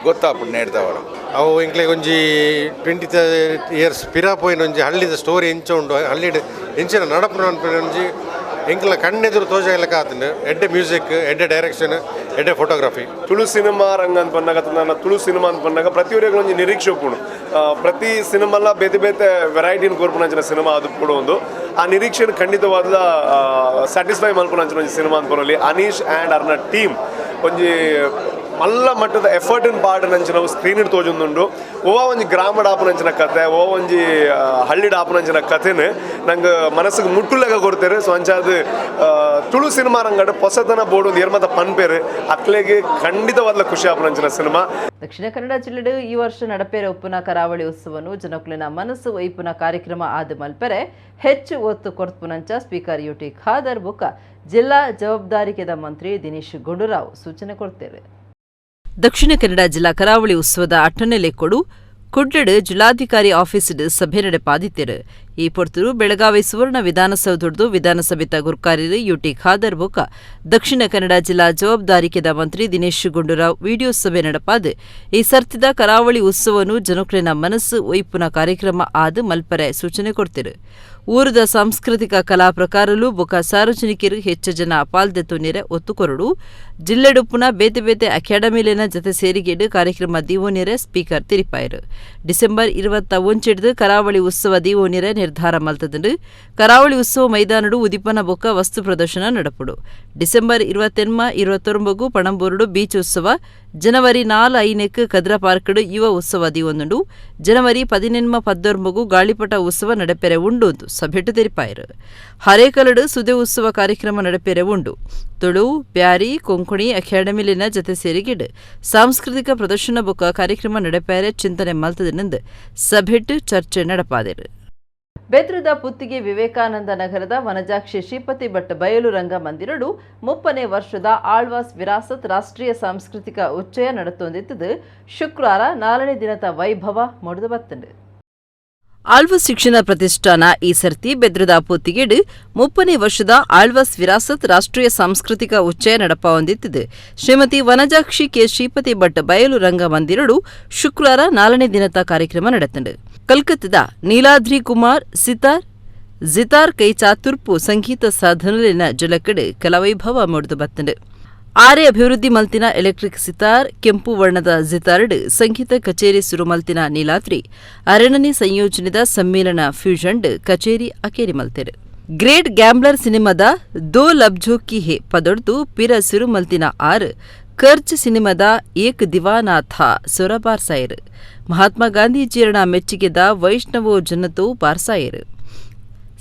Speaker 10: ಗೊತ್ತಾಪುಂಡು ನೇಡ್ದವರು.
Speaker 11: ಅವು ಎಂಕ್ಲೆಗ್ ಒಂಜಿ 20 ಇಯರ್ಸ್ ಪಿರ ಪೋಯಿನ ಒಂಜಿ ಹಳ್ಳಿದ ಸ್ಟೋರಿ ಎಂಚ ಉಂಡು, ಹಳ್ಳಿಡ್ ಎಂಚಿನ ನಡಪುನ ಅನ್ಪಿನ ಒಂಜಿ ಎಂಕ್ಲ ಕಣ್ಣೆದುರು ತೋಜ ಆತಂಡು. ಎಡ್ಡೆ ಮ್ಯೂಸಿಕ್, ಎಡ್ಡೆ ಡೈರೆಕ್ಷನ್, ಎಡ್ಡೆ ಫೋಟೋಗ್ರಫಿ.
Speaker 12: ತುಳು ಸಿನಿಮಾ ರಂಗ ಅಂತ ಬಂದಾಗ ಅಥವಾ ನನ್ನ ತುಳು ಸಿನಿಮಾ ಅಂತ ಬಂದಾಗ ಪ್ರತಿಯೊರಿಗೂ ಒಂಜಿ ನಿರೀಕ್ಷೆ ಉಪ್ಪುಂಡು. ಪ್ರತಿ ಸಿನಿಮಾಲ ಬೇತೆ ಬೇತೆ ವೆರೈಟಿನ ಕೊರ್ಪುನಂಚಿನ ಸಿನಿಮಾ ಅದು ಕೂಡ ಒಂದು ಆ ನಿರೀಕ್ಷೆನ ಖಂಡಿತವಾದ ಸ್ಯಾಟಿಸ್ಫೈ ಮಲ್ಪುನಂಚಿನ ಒಂಜಿ ಸಿನಿಮಾ ಅಂತ ಪನೊಲಿ. ಅನೀಶ್ ಆ್ಯಂಡ್ ಅರ್ನ ಟೀಮ್ ಒಂಜಿ ಮಲ್ಲ ಮಟ್ಟದ ಎಫರ್ಟ್ ಇನ್ ಪಾರ್ಟ್ ನಂಚಿನ ಸ್ಕ್ರೀನ್ ತೋಜೊಂದುಂಡು. ಓ ಒಂಜಿ ಗ್ರಾಮಡ್ ಆಪುನಂಚಿನ ಕತೆ, ಓ ಒಂಜಿ ಹಳ್ಳಿಡ್ ಆಪುನಂಚಿನ ಕಥೆನ ನಂಗೆ ಮನಸ್ಸಿಗೆ ಮುಟ್ಟುಲೆಗ ಕೊಡ್ತಾರೆ. ಸೊ ಅಂಚಾದ ತುಳು ಸಿನಿಮಾ ರಂಗಡ್ ಪೊಸತನ ಬೋರ್ಡ್ ಒಂದು ಏರ್ಮತ ಪನ್ಪೇರು ಅಕ್ಲೆಗೆ ಖಂಡಿತವಾದ ಖುಷಿ ಆಪುನಂಚಿನ ಸಿನಿಮಾ.
Speaker 1: ದಕ್ಷಿಣ ಕನ್ನಡ ಜಿಲ್ಲೆಡು ಈ ವರ್ಷ ನಡಪೇರ ಉಪ್ಪುನ ಕರಾವಳಿ ಉತ್ಸವನು ಜನಕುಲಿನ ಮನಸ್ಸು ಒಯ್ಪುನ ಕಾರ್ಯಕ್ರಮ ಆದ ಮಲ್ಪೆರೆ ಹೆಚ್ಚು ಒತ್ತು ಕೊರ್ಪುನಂಚ ಸ್ಪೀಕರ್ ಯುಟಿ ಖಾದರ್ ಬೊಕ್ಕ ಜಿಲ್ಲಾ ಜವಾಬ್ದಾರಿಕೆದ ಮಂತ್ರಿ ದಿನೇಶ್ ಗುಂಡೂರಾವ್ ಸೂಚನೆ ಕೊಡ್ತೇವೆ. ದಕ್ಷಿಣ ಕನ್ನಡ ಜಿಲ್ಲಾ ಕರಾವಳಿ ಉತ್ಸವದ ಅಟ್ಟನೆ ಲೆಕ್ಕೊಡು ಕುಡ್ಲಡ್ ಜಿಲ್ಲಾಧಿಕಾರಿ ಆಫೀಸ್ಡ್ ಸಭೆ ನಡೆಪಾದಿತ್ತೇರು. ಈ ಪೊರ್ತುಡು ಬೆಳಗಾವಿ ಸುವರ್ಣ ವಿಧಾನಸೌಧೊಡ್ದು ವಿಧಾನಸಭೆತ ಗುರ್ಕಾರ್ಯರು ಯುಟಿ ಖಾದರ್ ಬೊಕ್ಕ ದಕ್ಷಿಣ ಕನ್ನಡ ಜಿಲ್ಲಾ ಜವಾಬ್ದಾರಿಕೆದ ಮಂತ್ರಿ ದಿನೇಶ್ ಗುಂಡೂರಾವ್ ವಿಡಿಯೋ ಸಭೆ ನಡಪಾದ್ ಈ ಸರ್ತಿದ ಕರಾವಳಿ ಉತ್ಸವನು ಜನಕ್ಲೆನ ಮನಸ್ಸು ಒಯ್ಪುನ ಕಾರ್ಯಕ್ರಮ ಆದ್ ಮಲ್ಪರೆ ಸೂಚನೆ ಕೊಡ್ತಿರು. ಊರದ ಸಾಂಸ್ಕೃತಿಕ ಕಲಾ ಪ್ರಕಾರಲು ಬೊಕ ಸಾರ್ವಜನಿಕರು ಹೆಚ್ಚು ಜನ ಪಾಲ್ದೆತ್ತೊನ್ಯರೆ ಒತ್ತು ಕೊರಡು. ಜಿಲ್ಲೆಡುಪ್ಪುನ ಬೇತೆ ಬೇತೆ ಅಕಾಡೆಮಿಲೆನ ಜತೆ ಸೇರಿಗೆಡ್ ಕಾರ್ಯಕ್ರಮ ದೀವೊನ್ಯರೆ ಸ್ಪೀಕರ್ ತಿರಿಪಾಯರು. ಡಿಸೆಂಬರ್ 21 ಕರಾವಳಿ ಉತ್ಸವ ದೀವೊನ್ಯರೆ ನಿರ್ಧಾರ ಮಲ್ತದಂಡು. ಕರಾವಳಿ ಉತ್ಸವ ಮೈದಾನಡು ಉದಿಪನ ಬೊಕ್ಕ ವಸ್ತು ಪ್ರದರ್ಶನ ನಡಪುಡು. ಡಿಸೆಂಬರ್ 28, 29 ಪಣಂಬೂರುಡು ಬೀಚ್ ಉತ್ಸವ, ಜನವರಿ 4, 5 ಕದ್ರ ಪಾರ್ಕ್ಡ್ ಯುವ ಉತ್ಸವ ದೀವೊಂದುಂಡು. ಜನವರಿ 18, 19 ಗಾಳಿಪಟ ಉತ್ಸವ ನಡೆಪೆರೆ ಉಂಡು ಸಭೆಟು ತೆರಿಪಾಯರು. ಹರೇಕಲಡು ಸುದೆ ಉತ್ಸವ ಕಾರ್ಯಕ್ರಮ ನಡೆಪೆರೆ ಉಂಡು. ತುಳು, ಬ್ಯಾರಿ, ಕೊಂಕಣಿ ಅಕಾಡೆಮಿಲಿನ ಜತೆ ಸೇರಿಗೆಡ್ ಸಾಂಸ್ಕೃತಿಕ ಪ್ರದರ್ಶನ ಬೊಕ್ಕ ಕಾರ್ಯಕ್ರಮ ನಡೆಪೆರೆ ಚಿಂತನೆ ಮಲ್ತದೆಂದು ಸಭೆಟ್ ಚರ್ಚೆ ನಡಪಾದರು. ಬೆದ್ರದ ಪುತ್ತಿಗೆ ವಿವೇಕಾನಂದ ನಗರದ ವನಜಾಕ್ಷಿ ಶ್ರೀಪತಿ ಭಟ್ ಬಯಲು ರಂಗ ಮಂದಿರಡು 30ನೇ ವರ್ಷದ ಆಳ್ವಾಸ್ ವಿರಾಸತ್ ರಾಷ್ಟ್ರೀಯ ಸಾಂಸ್ಕೃತಿಕ ಉಚ್ಚಯ ನಡೆತೊಂದಿತ್ತದು. ಶುಕ್ರವಾರ 4ನೇ ದಿನದ ವೈಭವ ಮೂಡಿದು ಬತ್ತಂಡು. ಆಳ್ವಾಸ್ ಶಿಕ್ಷಣ ಪ್ರತಿಷ್ಠಾನ ಈ ಸರ್ತಿ ಬೆದ್ರದ ಪುತ್ತಿಗೆಡು 30ನೇ ವರ್ಷದ ಆಳ್ವಾಸ್ ವಿರಾಸತ್ ರಾಷ್ಟ್ರೀಯ ಸಾಂಸ್ಕೃತಿಕ ಉಚ್ಚಯ ನಡಪೊಂದಿತ್ತಿದೆ. ಶ್ರೀಮತಿ ವನಜಾಕ್ಷಿ ಕೆ ಶ್ರೀಪತಿ ಭಟ್ ಬಯಲು ರಂಗ ಮಂದಿರಡು ಶುಕ್ರವಾರ 4ನೇ ದಿನದ ಕಾರ್ಯಕ್ರಮ ನಡೆತಂಡು. ಕಲ್ಕತ್ತಾದ ನೀಲಾದ್ರಿ ಕುಮಾರ್ ಸಿತಾರ್ ಜಿತಾರ್ ಕೈಚಾತುರ್ಪು ಸಂಗೀತ ಸಾಧನಲಿನ ಜಲಕಡೆ ಕಲಾವೈಭವ ಮೂಡಿದು ಬತ್ತಂಡು. ಆರೆ ಅಭಿವೃದ್ಧಿ ಮಲ್ತಿನ ಎಲೆಕ್ಟ್ರಿಕ್ ಸಿತಾರ್ ಕೆಂಪು ವರ್ಣದ ಜಿತಾರ್ಡ್ ಸಂಗೀತ ಕಚೇರಿ ಸುರು ಮಲ್ತಿನ ನೀಲಾದ್ರಿ ಅರಣನೆ ಸಂಯೋಜನೆದ ಸಮ್ಮೇಳನ ಫ್ಯೂಷನ್ಡ್ ಕಚೇರಿ ಅಕೇರಿ ಮಲ್ತೆರು. ಗ್ರೇಟ್ ಗ್ಯಾಂಬ್ಲರ್ ಸಿನಿಮಾದ ದೋ ಲಬ್ಜೋ ಕಿ ಹೇ ಪದೊಡ್ದು ಪಿರ ಸುರು ಮಲ್ತಿನ ಆರ್ ಕರ್ಜ್ ಸಿನಿಮಾದ ಏಕ್ ದಿವಾನಾಥ ಸೊರ ಬಾರ್ಸಾಯರು. ಮಹಾತ್ಮ ಗಾಂಧೀಜಿಯರಣ ಮೆಚ್ಚುಗೆದ ವೈಷ್ಣವೋ ಜನತೋ ಬಾರ್ಸಾಯರು.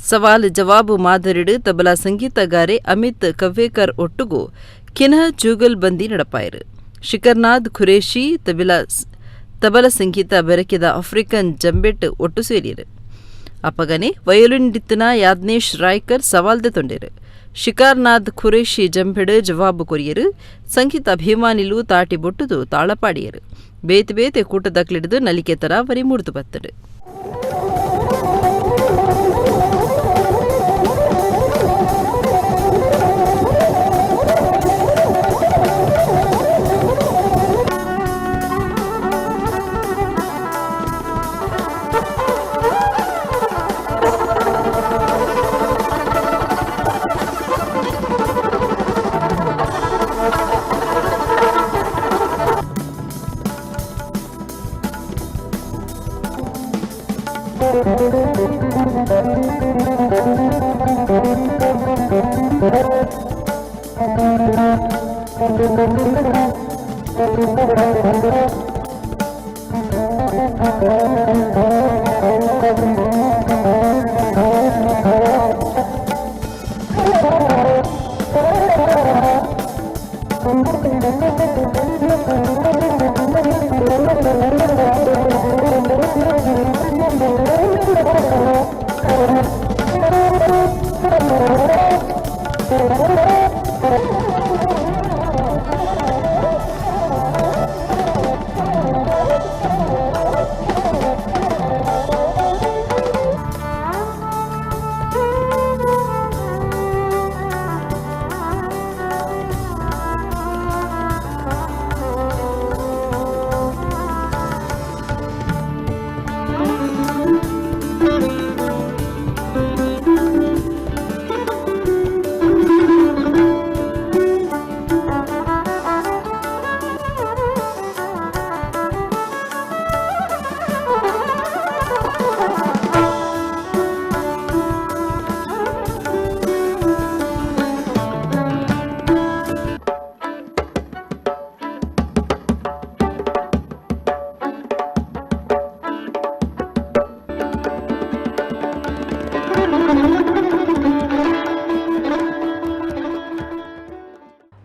Speaker 1: ಸವಾಲ್ ಜವಾಬು ಮಾದರಿಡು ತಬಲಾ ಸಂಗೀತಗಾರೆ ಅಮಿತ್ ಕವ್ವೇಕರ್ ಒಟ್ಟುಗು ಕಿನಹ ಜೂಗಲ್ ಬಂದಿ ನಡಪಾಯರು. ಶಿಖರ್ನಾಥ್ ಖುರೇಶಿ ತಬಲ ಸಂಗೀತ ಬೆರಕೆದ ಆಫ್ರಿಕನ್ ಜಂಬೆಟ್ ಒಟ್ಟು ಸೇರಿಯರು. ಅಪಗನೆ ವಯೋಲಿನ್ ಡಿತ್ತನ ಯಾಜ್ನೇಶ್ ರಾಯ್ಕರ್ ಸವಾಲ್ದೆ ತೊಂಡೆರು. ಶಿಕಾರ್ನಾಥ್ ಖುರೇಶಿ ಜಂಬೆಡ್ ಜವಾಬು ಕೊರಿಯರು. ಸಂಗೀತ ಅಭಿಮಾನಿಲು ತಾಟಿ ಬೊಟ್ಟುದು ತಾಳಪಾಡಿಯರು. ಬೇತೆ ಬೇತೆ ಕೂಟದಕ್ಲಿಡಿದು ನಲಿಕೆ ತರ ವರಿ ಮೂಡ್ದು ಬತ್ತರು.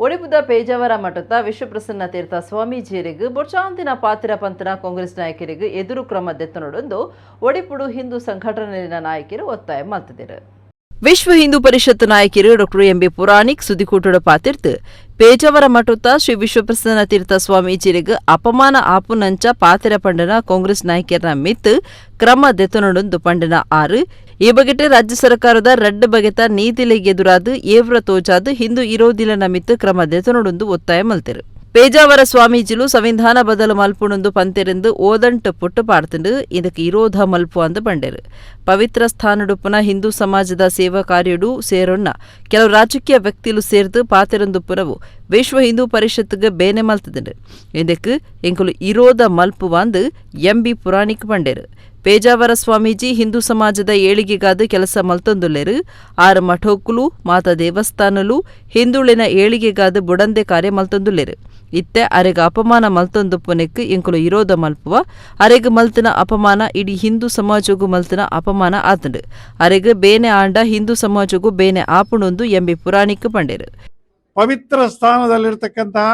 Speaker 1: ಒಡಿಪುದ ಪೇಜಾವರ ಮಠದ ವಿಶ್ವಪ್ರಸನ್ನ ತೀರ್ಥ ಸ್ವಾಮೀಜಿಯರಿಗೆ ಬೊಡ್ಚಾಂತಿನ ಪಾತಿರ ಪಂತನ ಕಾಂಗ್ರೆಸ್ ನಾಯಕರಿಗೆ ಎದುರು ಕ್ರಮ ದೆತ್ತನೊಡೊಂದು ಒಡಿಪುಡು ಹಿಂದೂ ಸಂಘಟನೆಯ ನಾಯಕರು ಒತ್ತಾಯ ಮಾಡ್ತಿದ್ದರು. ವಿಶ್ವ ಹಿಂದೂ ಪರಿಷತ್ ನಾಯಕಿರು ಡಾ ಎಂಬಿ ಪುರಾಣಿಕ್ ಸುದ್ದಿಕೂಟದ ಪಾತಿರ್ತು ಪೇಜಾವರ ಮಠುತ್ತ ಶ್ರೀ ವಿಶ್ವಪ್ರಸನ್ನ ತೀರ್ಥ ಸ್ವಾಮೀಜಿರಿಗೆ ಅಪಮಾನ ಆಪುನಂಚ ಪಾತಿರ ಪಂಡನ ಕಾಂಗ್ರೆಸ್ ನಾಯಕಿಯರ ಮಿತ್ ಕ್ರಮ ದೆತೊನೊಂದು ಪಂಡನ ಆರು. ಈ ಬಗೆಟ್ ರಾಜ್ಯ ಸರ್ಕಾರದ ರಡ್ಡ್ ಬಗೆತ ನೀತಿಲೆಗೆ ಎದುರಾದ ಏವ್ರ ತೋಜಾದ್ ಹಿಂದೂ ಇರೋದಿಲ್ಲನ ಮಿತ್ ಕ್ರಮ ದೆತೊನೊಂದು ಒತ್ತಾಯ ಮಲ್ತೆರು. ಪೇಜಾವರ ಸ್ವಾಮೀಜಿಲು ಸಂವಿಧಾನ ಬದಲು ಮಲ್ಪುಣೊಂದು ಪಂತೆರೆಂದು ಓದಂಟು ಪುಟ್ಟು ಪಾಡ್ತುಂಡು ಇದಕ್ಕೆ ಇರೋಧ ಮಲ್ಪು ಅಂದು ಬಂಡೆರು. ಪವಿತ್ರ ಸ್ಥಾನಡುಪ್ಪುನ ಹಿಂದೂ ಸಮಾಜದ ಸೇವಾ ಕಾರ್ಯಡು ಸೇರೊನ್ನ ಕೆಲವು ರಾಜಕೀಯ ವ್ಯಕ್ತಿಲು ಸೇರ್ದು ಪಾತೆರೊಂದು ಪುನವು ವಿಶ್ವ ಹಿಂದೂ ಪರಿಷತ್ಗೆ ಬೇನೆ ಮಲ್ತದುಂಡು. ಇದಕ್ಕೆ ಎಂಕುಲು ಇರೋಧ ಮಲ್ಪುವಾಂದು ಎಂಬಿ ಪುರಾಣಿಕ್ ಬಂಡೆರು. ಪೇಜಾವರ ಸ್ವಾಮೀಜಿ ಹಿಂದೂ ಸಮಾಜದ ಏಳಿಗೆಗಾದ ಕೆಲಸ ಮಲ್ತೊಂದುಲ್ಲೆರು. ಆರು ಮಠೋಕುಲು ಮಾತ ದೇವಸ್ಥಾನಲು ಹಿಂದುಳಿನ ಏಳಿಗೆಗಾದ ಬುಡಂದೆ ಕಾರ್ಯ ಮಲ್ತೊಂದುಲ್ಲೆರು. ಇತ್ತೆ ಅರೆಗ ಅಪಮಾನ ಮಲ್ತೊಂದು ಪುನೆಕ್ ಎಂಕುಲು ಇರೋದ ಮಲ್ಪುವ. ಅರೆಗ್ ಮಲ್ತಿನ ಅಪಮಾನ ಇಡೀ ಹಿಂದೂ ಸಮಾಜಗೂ ಮಲ್ತಿನ ಅಪಮಾನ ಆತಂಡು. ಅರೆಗ್ ಬೇನೆ ಆಂಡ ಹಿಂದೂ ಸಮಾಜಗೂ ಬೇನೆ ಆಪುಣೊಂದು ಎಂಬಿ ಪುರಾಣಿಕ್ ಪಂಡೇರು.
Speaker 13: ಪವಿತ್ರ ಸ್ಥಾನದಲ್ಲಿರ್ತಕ್ಕಂತಹ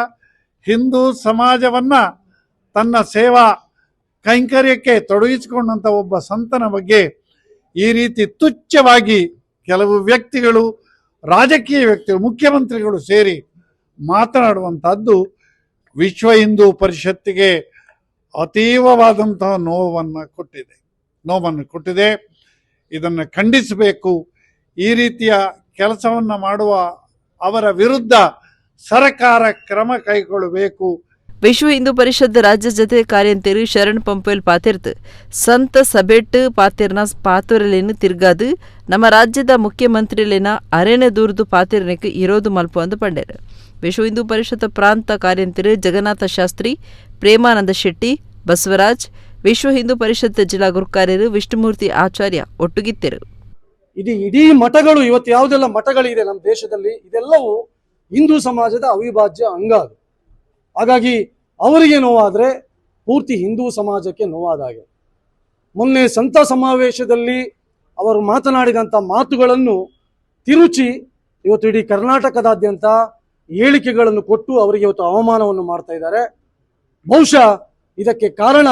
Speaker 13: ಹಿಂದೂ ಸಮಾಜವನ್ನ ತನ್ನ ಸೇವಾ ಕೈಂಕರ್ಯಕ್ಕೆ ತೊಡಗಿಸಿಕೊಂಡಂಥ ಒಬ್ಬ ಸಂತನ ಬಗ್ಗೆ ಈ ರೀತಿ ತುಚ್ಛವಾಗಿ ಕೆಲವು ವ್ಯಕ್ತಿಗಳು, ರಾಜಕೀಯ ವ್ಯಕ್ತಿಗಳು, ಮುಖ್ಯಮಂತ್ರಿಗಳು ಸೇರಿ ಮಾತನಾಡುವಂಥದ್ದು ವಿಶ್ವ ಹಿಂದೂ ಪರಿಷತ್ತಿಗೆ ಅತೀವವಾದಂತಹ ನೋವನ್ನು ಕೊಟ್ಟಿದೆ. ಇದನ್ನು ಖಂಡಿಸಬೇಕು. ಈ ರೀತಿಯ ಕೆಲಸವನ್ನು ಮಾಡುವ ಅವರ ವಿರುದ್ಧ ಸರ್ಕಾರ ಕ್ರಮ ಕೈಗೊಳ್ಳಬೇಕು.
Speaker 1: ವಿಶ್ವ ಹಿಂದೂ ಪರಿಷತ್ ರಾಜ್ಯ ಜತೆ ಕಾರ್ಯಂತೇರು ಶರಣ್ ಪಂಪೇಲ್ ಪಾತಿರ್ತು ಸಂತ ಸಭೆಟ್ ಪಾತಿರ್ನ ಪಾತುರಲೇನು ತಿರ್ಗಾದು ನಮ್ಮ ರಾಜ್ಯದ ಮುಖ್ಯಮಂತ್ರಿಲೇನ ಅರೆನೆ ದೂರ್ದು ಪಾತಿರ್ನಕ್ಕೆ ಇರೋದು ಮಲ್ಪ ಅಂದು ಪಂಡೇರು. ವಿಶ್ವ ಹಿಂದೂ ಪರಿಷತ್ ಪ್ರಾಂತ ಕಾರ್ಯಂತರು ಜಗನ್ನಾಥ ಶಾಸ್ತ್ರಿ, ಪ್ರೇಮಾನಂದ ಶೆಟ್ಟಿ, ಬಸವರಾಜ್, ವಿಶ್ವ ಹಿಂದೂ ಪರಿಷತ್ ಜಿಲ್ಲಾ ಗುರುಕಾರ್ಯರು ವಿಷ್ಣುಮೂರ್ತಿ ಆಚಾರ್ಯ ಒಟ್ಟುಗಿತ್ತರು.
Speaker 14: ಇದು ಇಡೀ ಮಠಗಳು ಇವತ್ತು ಯಾವುದೆಲ್ಲ ಮಠಗಳಿದೆ ನಮ್ಮ ದೇಶದಲ್ಲಿ, ಇದೆಲ್ಲವೂ ಹಿಂದೂ ಸಮಾಜದ ಅವಿಭಾಜ್ಯ ಅಂಗ ಅದು. ಹಾಗಾಗಿ ಅವರಿಗೆ ನೋವಾದರೆ ಪೂರ್ತಿ ಹಿಂದೂ ಸಮಾಜಕ್ಕೆ ನೋವಾದ ಹಾಗೆ. ಮೊನ್ನೆ ಸಂತ ಸಮಾವೇಶದಲ್ಲಿ ಅವರು ಮಾತನಾಡಿದಂಥ ಮಾತುಗಳನ್ನು ತಿರುಚಿ ಇವತ್ತು ಇಡೀ ಕರ್ನಾಟಕದಾದ್ಯಂತ ಹೇಳಿಕೆಗಳನ್ನು ಕೊಟ್ಟು ಅವರಿಗೆ ಇವತ್ತು ಅವಮಾನವನ್ನು ಮಾಡ್ತಾ ಇದ್ದಾರೆ. ಬಹುಶಃ ಇದಕ್ಕೆ ಕಾರಣ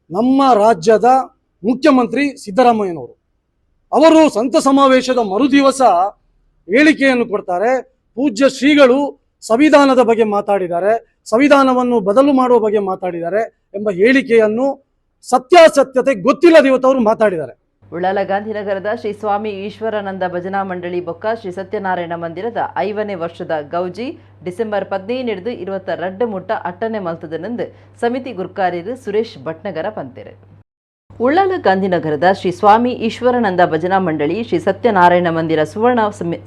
Speaker 14: ನಮ್ಮ ರಾಜ್ಯದ ಮುಖ್ಯಮಂತ್ರಿ ಸಿದ್ದರಾಮಯ್ಯನವರು. ಅವರು ಸಂತ ಸಮಾವೇಶದ ಮರುದಿವಸ ಹೇಳಿಕೆಯನ್ನು ಕೊಡ್ತಾರೆ. ಪೂಜ್ಯ ಶ್ರೀಗಳು ಸಂವಿಧಾನದ ಬಗ್ಗೆ ಮಾತಾಡಿದ್ದಾರೆ, ಸಂವಿಧಾನವನ್ನು ಬದಲು ಮಾಡುವ ಬಗ್ಗೆ ಮಾತಾಡಿದ್ದಾರೆ ಎಂಬ ಹೇಳಿಕೆಯನ್ನು ಸತ್ಯಾಸತ್ಯತೆ ಗೊತ್ತಿಲ್ಲದ ಇವತ್ತು ಅವರು ಮಾತಾಡಿದ್ದಾರೆ.
Speaker 1: ಉಳ್ಳಾಲ ಗಾಂಧಿನಗರದ ಶ್ರೀ ಸ್ವಾಮಿ ಈಶ್ವರಾನಂದ ಭಜನಾ ಮಂಡಳಿ ಬೊಕ್ಕ ಶ್ರೀ ಸತ್ಯನಾರಾಯಣ ಮಂದಿರದ 5ನೇ ವರ್ಷದ ಗೌಜಿ ಡಿಸೆಂಬರ್ 15 22 ಮುಟ್ಟ ಅಟ್ಟನೆ ಮಲ್ತದನೆಂದು ಸಮಿತಿ ಗುರ್ಕಾರ್ಯರು ಸುರೇಶ್ ಭಟ್ನಗರ ಪಂತೆರು. ಉಳ್ಳಾಲ ಗಾಂಧಿನಗರದ ಶ್ರೀ ಸ್ವಾಮಿ ಈಶ್ವರಾನಂದ ಭಜನಾ ಮಂಡಳಿ ಶ್ರೀ ಸತ್ಯನಾರಾಯಣ ಮಂದಿರ ಸುವರ್ಣ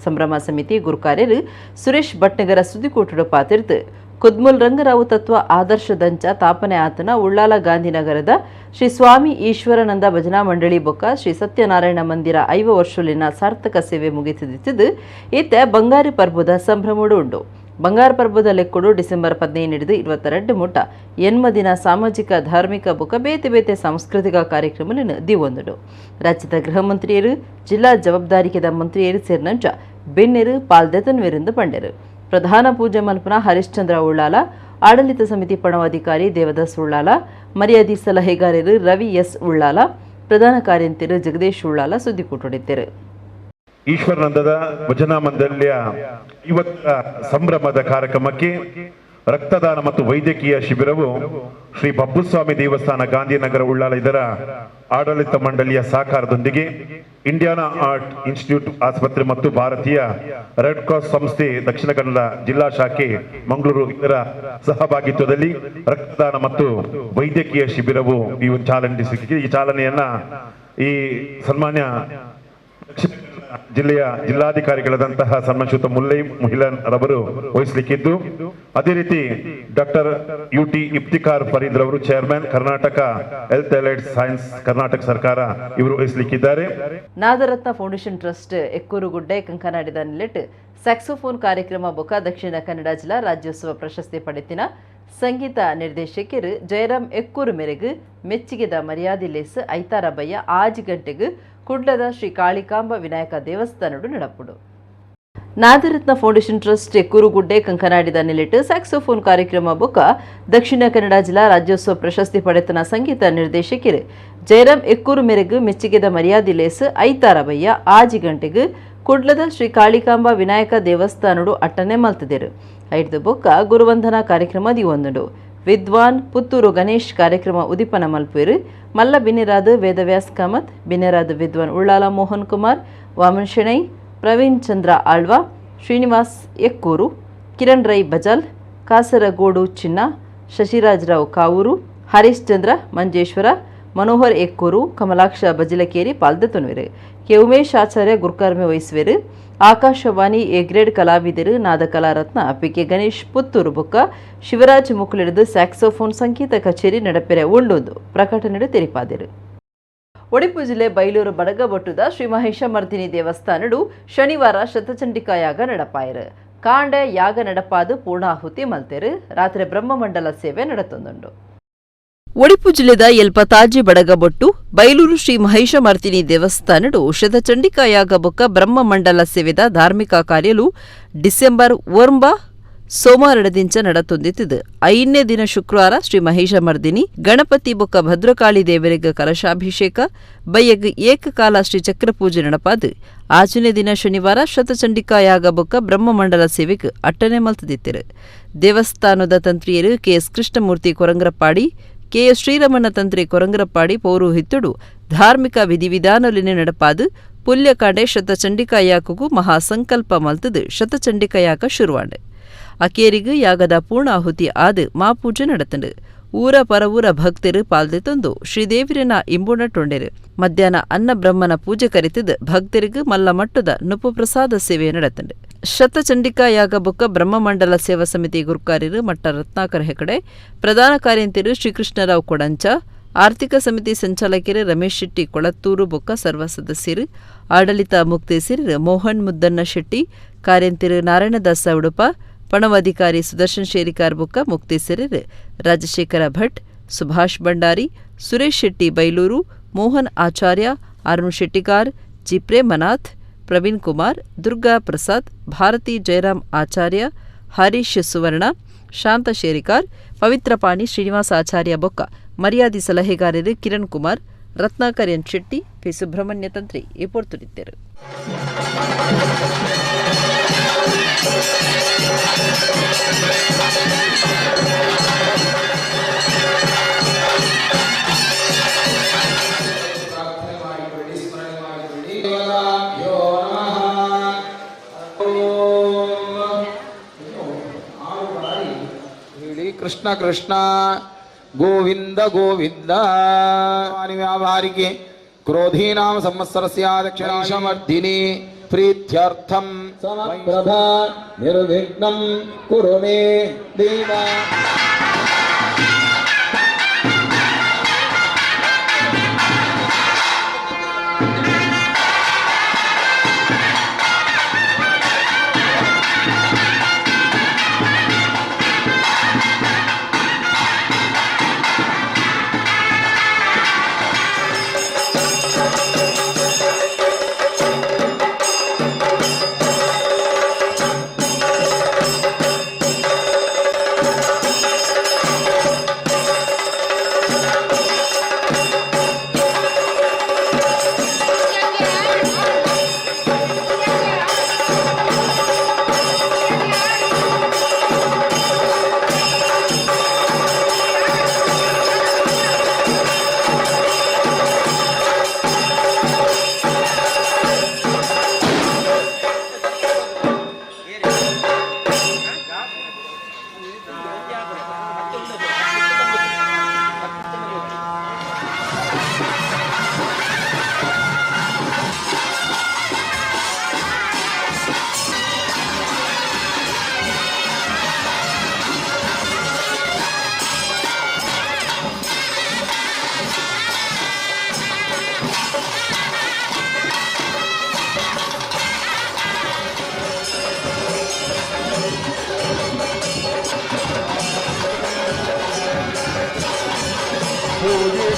Speaker 1: ಸಂಭ್ರಮ ಸಮಿತಿ ಗುರುಕಾರ್ಯರು ಸುರೇಶ್ ಭಟ್ನಗರ ಸುದ್ದಿಕೂಟಡು ಪಾತಿರ್ತು ಕುದ್ಮುಲ್ ರಂಗರಾವು ತತ್ವ ಆದರ್ಶದಂಚ ತಾಪನೆ ಆತನ ಉಳ್ಳಾಲ ಗಾಂಧಿನಗರದ ಶ್ರೀ ಸ್ವಾಮಿ ಈಶ್ವರಾನಂದ ಭಜನಾ ಮಂಡಳಿ ಬೊಕ್ಕ ಶ್ರೀ ಸತ್ಯನಾರಾಯಣ ಮಂದಿರ 5 ವರ್ಷಲಿನ ಸಾರ್ಥಕ ಸೇವೆ ಮುಗಿತಿದ್ದು ಇತ್ತೆ ಬಂಗಾರಿ ಪರ್ಬದ ಸಂಭ್ರಮಡು ಉಂಡು. ಬಂಗಾರ ಪರ್ಬದ ಲೆಕ್ಕಡು ಡಿಸೆಂಬರ್ 15 22 ಮುಟ್ಟ 8 ದಿನ ಸಾಮಾಜಿಕ ಧಾರ್ಮಿಕ ಬೊಕ್ಕ ಬೇತೆ ಬೇತೆ ಸಾಂಸ್ಕೃತಿಕ ಕಾರ್ಯಕ್ರಮలను ದಿವೊಂದುಡು. ರಾಜ್ಯದ ಗೃಹ ಮಂತ್ರಿಯರು ಜಿಲ್ಲಾ ಜವಾಬ್ದಾರಿಕೆದ ಮಂತ್ರಿಯರು ಸೇರಿನಂಚ ಬೆನ್ನೆರು ಪಾಲ್ದೆತನ್ವೆರೆಂದು ಪಂಡೆರು. ಪ್ರಧಾನ ಪೂಜೆ ಮಲ್ಪನ ಹರಿಶ್ಚಂದ್ರ ಉಳ್ಳಾಲ, ಆಡಳಿತ ಸಮಿತಿ ಪಣವಾಧಿಕಾರಿ ದೇವದಾಸ್ ಉಳ್ಳಾಲ, ಮರ್ಯಾದಿ ಸಲಹೆಗಾರರು ರವಿ ಎಸ್ ಉಳ್ಳಾಲ, ಪ್ರಧಾನ ಕಾರ್ಯಂತರು ಜಗದೀಶ್ ಉಳ್ಳಾಲ ಸುದ್ದಿಕೂಟಡಿದ್ದರು.
Speaker 15: ಈಶ್ವರಾನಂದದ ಭಜನಾ ಮಂಡಳಿಯ ಇವತ್ತ ಸಂಭ್ರಮದ ಕಾರ್ಯಕ್ರಮಕ್ಕೆ ರಕ್ತದಾನ ಮತ್ತು ವೈದ್ಯಕೀಯ ಶಿಬಿರವು ಶ್ರೀ ಬಬ್ಬುಸ್ವಾಮಿ ದೇವಸ್ಥಾನ ಗಾಂಧಿನಗರ ಉಳ್ಳಾಲ ಇದರ ಆಡಳಿತ ಮಂಡಳಿಯ ಸಹಕಾರದೊಂದಿಗೆ Indiana art institute ಆಸ್ಪತ್ರೆ ಮತ್ತು ಭಾರತೀಯ ರೆಡ್ ಕ್ರಾಸ್ ಸಂಸ್ಥೆ ದಕ್ಷಿಣ ಕನ್ನಡ ಜಿಲ್ಲಾ ಶಾಖೆ ಮಂಗಳೂರು ಇದರ ಸಹಭಾಗಿತ್ವದಲ್ಲಿ ರಕ್ತದಾನ ಮತ್ತು ವೈದ್ಯಕೀಯ ಶಿಬಿರವು ಈ ಒಂದು ಚಾಲನೆ ಸಿಕ್ಕಿದೆ. ಈ ಚಾಲನೆಯನ್ನ ಈ ಸನ್ಮಾನ್ಯ ದಕ್ಷಿಣ ಜಿಲ್ಲೆಯ ಜಿಲ್ಲಾಧಿಕಾರಿಗಳಾದಂತಹ ಸನ್ಮಾನ್ಯಶ್ರೀಯುತ ಮುಲ್ಲೈ ಮುಹಿಲನ್ ರವರು ವಹಿಸಲಿಕ್ಕಿದ್ದು, ಅದೇ ರೀತಿ doctor U T Iftikhar Farid ರವರು chairman Karnataka health allied science Karnataka ಸರ್ಕಾರ ಇವರು ವಹಿಸಲಿಕ್ಕಿದ್ದಾರೆ.
Speaker 1: ನಾದರತ್ನ ಫೌಂಡೇಶನ್ ಟ್ರಸ್ಟ್ ಎಕ್ಕೂರುಗುಡ್ಡೆ ಕಂಕನಾಡಿದ ನಿಲೆಟ್ ಸ್ಯಾಕ್ಸೋಫೋನ್ ಕಾರ್ಯಕ್ರಮ ಬೊಕ್ಕ ದಕ್ಷಿಣ ಕನ್ನಡ ಜಿಲ್ಲಾ ರಾಜ್ಯೋತ್ಸವ ಪ್ರಶಸ್ತಿ ಪಡೆತಿನ ಸಂಗೀತ ನಿರ್ದೇಶಕರು ಜಯರಾಮ್ ಎಕ್ಕೂರು ಮೇರೆಗೆ ಮೆಚ್ಚಿಗೆದ ಮರ್ಯಾದೆ ಲೇಸ್ ಐತಾರಬಯ್ಯ 5 ಗಂಟೆಗೆ ಕುಡ್ಲದ ಶ್ರೀ ಕಾಳಿಕಾಂಬ ವಿನಾಯಕ ದೇವಸ್ಥಾನಡು ನಡಪುಡು. ನಾದರತ್ನ ಫೌಂಡೇಶನ್ ಟ್ರಸ್ಟ್ ಎಕ್ಕೂರುಗುಡ್ಡೆ ಕಂಕನಾಡಿದ ನಿಲೆಟ್ ಸ್ಯಾಕ್ಸೋಫೋನ್ ಕಾರ್ಯಕ್ರಮ ಬೊಕ್ಕ ದಕ್ಷಿಣ ಕನ್ನಡ ಜಿಲ್ಲಾ ರಾಜ್ಯೋತ್ಸವ ಪ್ರಶಸ್ತಿ ಪಡೆತನ ಸಂಗೀತ ನಿರ್ದೇಶಕರು ಜಯರಾಮ್ ಎಕ್ಕೂರು ಮೇರೆಗೆ ಮೆಚ್ಚಿಗೆದ ಮರ್ಯಾದೆ ಲೇಸ್ ಐತಾರಬಯ್ಯ 5 ಗಂಟೆಗೆ ಕುಡ್ಲದ ಶ್ರೀ ಕಾಳಿಕಾಂಬ ವಿನಾಯಕ ದೇವಸ್ಥಾನಡು ಅಟ್ಟನೆ ಮಲ್ತಿದೆರು. ಐದು ಬೊಕ್ಕ ಗುರುವಂದನಾ ಕಾರ್ಯಕ್ರಮ ದಿವೊಂದುಂಡು. ವಿದ್ವಾನ್ ಪುತ್ತೂರು ಗಣೇಶ್ ಕಾರ್ಯಕ್ರಮ ಉದಿಪನ ಮಲ್ಪುವೆರು. ಮಲ್ಲ ಬಿನ್ನೆರಾದ್ ವೇದವ್ಯಾಸ್ ಕಾಮತ್, ಬಿನ್ನೆರಾದ್ ವಿದ್ವಾನ್ ಉಳ್ಳಾಲ ಮೋಹನ್ ಕುಮಾರ್, ವಾಮನ್ ಶೆಣೈ, ಪ್ರವೀಣ್ ಚಂದ್ರ ಆಳ್ವ, ಶ್ರೀನಿವಾಸ್ ಎಕ್ಕೂರು, ಕಿರಣ್ ರೈ ಬಜಾಲ್, ಕಾಸರಗೋಡು ಚಿನ್ನ, ಶಶಿರಾಜರಾವ್ ಕಾವೂರು, ಹರೀಶ್ ಚಂದ್ರ ಮಂಜೇಶ್ವರ, ಮನೋಹರ್ ಎಕ್ಕೂರು, ಕಮಲಾಕ್ಷ ಬಜಿಲಕೇರಿ ಪಾಲ್ದೆತೊನುವೆರು. ಕೆ ಉಮೇಶ್ ಆಚಾರ್ಯ ಗುರ್ಕರ್ಮೆ ವಹಿಸುವೆರು. ಆಕಾಶವಾಣಿ ಎ ಗ್ರೇಡ್ ಕಲಾವಿದರು ನಾದ ಕಲಾರತ್ನ ಪಿ ಕೆ ಗಣೇಶ್ ಪುತ್ತೂರು ಬೊಕ್ಕ ಶಿವರಾಜ್ ಮುಕುಲಿಡಿದು ಸ್ಯಾಕ್ಸೋಫೋನ್ ಸಂಗೀತ ಕಚೇರಿ ನಡಪೆರೆ ಉಂಡೊಂದು ಪ್ರಕಟಣೆ ತೆರಿಪಾದರು. ಒಡಿಪು ಜಿಲ್ಲೆ ಬೈಲೂರು ಬಡಗಬೊಟ್ಟುದ ಶ್ರೀ ಮಹೇಶ ಮರ್ದಿನಿ ದೇವಸ್ಥಾನಡು ಶನಿವಾರ ಶತಚಂಡಿಕಾ ಯಾಗ ನಡಪಾಯರು. ಕಾಂಡೆ ಯಾಗ ನಡಪಾದು ಪೂರ್ಣಾಹುತಿ ಮಲ್ತೆರು. ರಾತ್ರಿ ಬ್ರಹ್ಮಮಂಡಲ ಸೇವೆ ನಡತೊಂದುಂಡು. ಒಡಿಪು ಜಿಲ್ಲೆದ ಎಲ್ಪತಾಜಿ ಬಡಗಬೊಟ್ಟು ಬೈಲೂರು ಶ್ರೀ ಮಹೇಶ ಮರ್ದಿನಿ ದೇವಸ್ಥಾನಡು ಶತಚಂಡಿಕಾ ಯಾಗ ಬೊಕ್ಕ ಬ್ರಹ್ಮಮಂಡಲ ಸೇವೆದ ಧಾರ್ಮಿಕ ಕಾರ್ಯಲು ಡಿಸೆಂಬರ್ 9 ಸೋಮವಾರದಿಂಚ ನಡತೊಂದಿತ್ತಿದ್ದು. 5ನೇ ದಿನ ಶುಕ್ರವಾರ ಶ್ರೀ ಮಹೇಶ ಮರ್ದಿನಿ ಗಣಪತಿ ಬೊಕ್ಕ ಭದ್ರಕಾಳಿ ದೇವರಿಗೆ ಕಲಶಾಭಿಷೇಕ, ಬಯ್ಯಗ್ ಏಕಕಾಲ ಶ್ರೀ ಚಕ್ರಪೂಜೆ ನಡಪಾದು ಆಜನೇ ದಿನ ಶನಿವಾರ ಶತಚಂಡಿಕಾ ಯಾಗ ಬೊಕ್ಕ ಬ್ರಹ್ಮಮಂಡಲ ಸೇವೆಗೆ ಅಟ್ಟನೆ ಮಲ್ತದಿತ್ತಿರು. ದೇವಸ್ಥಾನದ ತಂತ್ರಿಯರು ಕೆಎಸ್ ಕೃಷ್ಣಮೂರ್ತಿ ಕೊರಂಗ್ರಪ್ಪಾಡಿ, ಕೆಎಸ್ ಶ್ರೀರಮಣ ತಂತ್ರಿ ಕೊರಂಗ್ರಪ್ಪಾಡಿ ಪೌರೋಹಿತ್ಯಡು ಧಾರ್ಮಿಕ ವಿಧಿವಿಧಾನಲಿನೆ ನಡಪಾದು ಪುಲ್ಯಕಾಂಡೆ ಶತಚಂಡಿಕಾ ಯಾಗಕ್ಕೂ ಮಹಾಸಂಕಲ್ಪ ಮಲ್ತದು ಶತಚಂಡಿಕಾ ಯಾಗ ಶುರುವಾಂಡೆ. ಅಕೇರಿಗು ಯಾಗದ ಪೂರ್ಣಾಹುತಿ ಆದು ಮಾಪೂಜೆ ನಡತಂಡು. ಊರ ಪರವೂರ ಭಕ್ತರು ಪಾಲ್ದೆ ತಂದು ಶ್ರೀದೇವಿರನ ಇಂಬುಣಟೊಂಡೆರು. ಮಧ್ಯಾಹ್ನ ಅನ್ನ ಬ್ರಹ್ಮನ ಪೂಜೆ ಕರಿತದು ಭಕ್ತರಿಗೂ ಮಲ್ಲ ಮಟ್ಟದ ನುಪ್ಪು ಪ್ರಸಾದ ಸೇವೆ ನಡತಂಡು. ಶತಚಂಡಿಕಾ ಯಾಗ ಬೊಕ್ಕ ಬ್ರಹ್ಮಮಂಡಲ ಸೇವಾ ಸಮಿತಿ ಗುರುಕಾರ್ಯರು ಮಟ್ಟ ರತ್ನಾಕರ್ ಹೆಗಡೆ, ಪ್ರಧಾನ ಕಾರ್ಯಂತಿರು ಶ್ರೀಕೃಷ್ಣರಾವ್ ಕೊಡಂಚ, ಆರ್ಥಿಕ ಸಮಿತಿ ಸಂಚಾಲಕರು ರಮೇಶ್ ಶೆಟ್ಟಿ ಕೊಳತ್ತೂರು ಬೊಕ್ಕ ಸರ್ವ ಸದಸ್ಯರು, ಆಡಳಿತ ಮುಕ್ತೇಸರು ಮೋಹನ್ ಮುದ್ದಣ್ಣ ಶೆಟ್ಟಿ, ಕಾರ್ಯಂತಿರು ನಾರಾಯಣದಾಸ ಉಡುಪ, ಪಣವಾಧಿಕಾರಿ ಸುದರ್ಶನ್ ಶೇರಿಕಾರ್ ಬೊಕ್ಕ ಮುಕ್ತೇಸರರು ರಾಜಶೇಖರ ಭಟ್, ಸುಭಾಷ್ ಭಂಡಾರಿ, ಸುರೇಶ್ ಶೆಟ್ಟಿ ಬೈಲೂರು, ಮೋಹನ್ ಆಚಾರ್ಯ, ಅರುಣ್ ಶೆಟ್ಟಿಗಾರ್, ಜಿ ಪ್ರೇಮನಾಥ್, ಪ್ರವೀಣ್ ಕುಮಾರ್, ದುರ್ಗಾ ಪ್ರಸಾದ್, ಭಾರತಿ ಜಯರಾಮ್ ಆಚಾರ್ಯ, ಹರೀಶ್ ಸುವರ್ಣ, ಶಾಂತ ಶೇರಿಕಾರ್, ಪವಿತ್ರಪಾಣಿ ಶ್ರೀನಿವಾಸ ಆಚಾರ್ಯ ಬೊಕ್ಕ ಮರ್ಯಾದಿ ಸಲಹೆಗಾರರು ಕಿರಣ್ ಕುಮಾರ್, ರತ್ನಾಕರ್ ಎನ್ ಶೆಟ್ಟಿ, ಪಿ ಸುಬ್ರಹ್ಮಣ್ಯ ತಂತ್ರಿ ಈ ಪೊರ್ತುಡಿದ್ದರು.
Speaker 16: ಕೃಷ್ಣ ಕೃಷ್ಣ ಗೋವಿಂದ ಗೋವಿಂದ. ವ್ಯಾವಹಾರಿಕೆ ಕ್ರೋಧೀನಾಮ ಸಂವತ್ಸರಸ್ಯ ದಕ್ಷಿಣಾಶಮರ್ಧಿನಿ ಪ್ರೀತ್ಯರ್ಥಂ ಸಮಪ್ರಭಾ ನಿರ್ವಿಘ್ನಂ ಕುರು ಮೇ ದೇವ.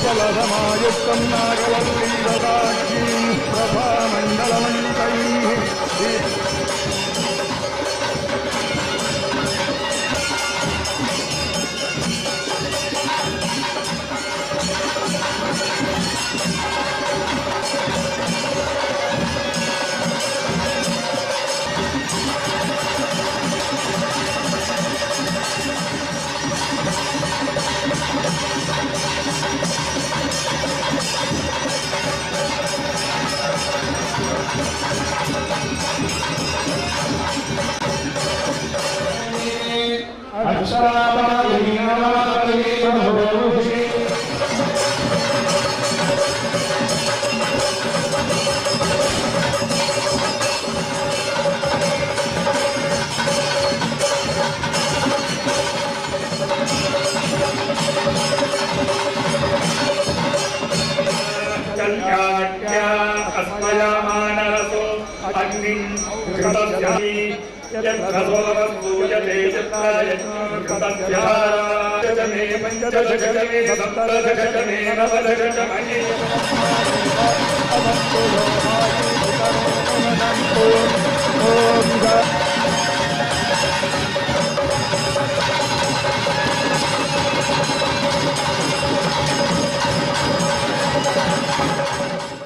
Speaker 17: ಫಲಸಮಾಯುಕ್ತಂ ನಾಗವಲ್ಲೀರದಾಕ್ಷೀ ಪ್ರಭಾಮಂಡಲಮಂಡಿತೈಃ.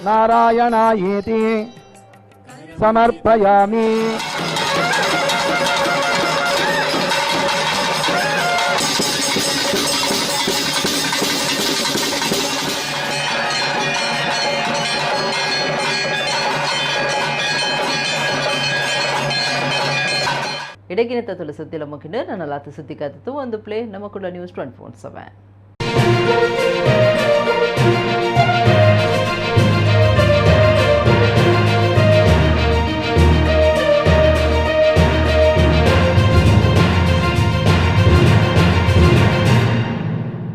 Speaker 16: नारायणायेति समर्पयामि।
Speaker 1: ಇಡಗಿನ ತುಳು ಸುದ್ದಿಲ ಮುಖಿನ ನನ್ನ ಲಾತ ಸುದ್ದಿ ಕಾದಿತ್ತು ಒಂದು ಪ್ಲೇ ನಮ್ಮ ಕೂಡ ನ್ಯೂಸ್ 24/7.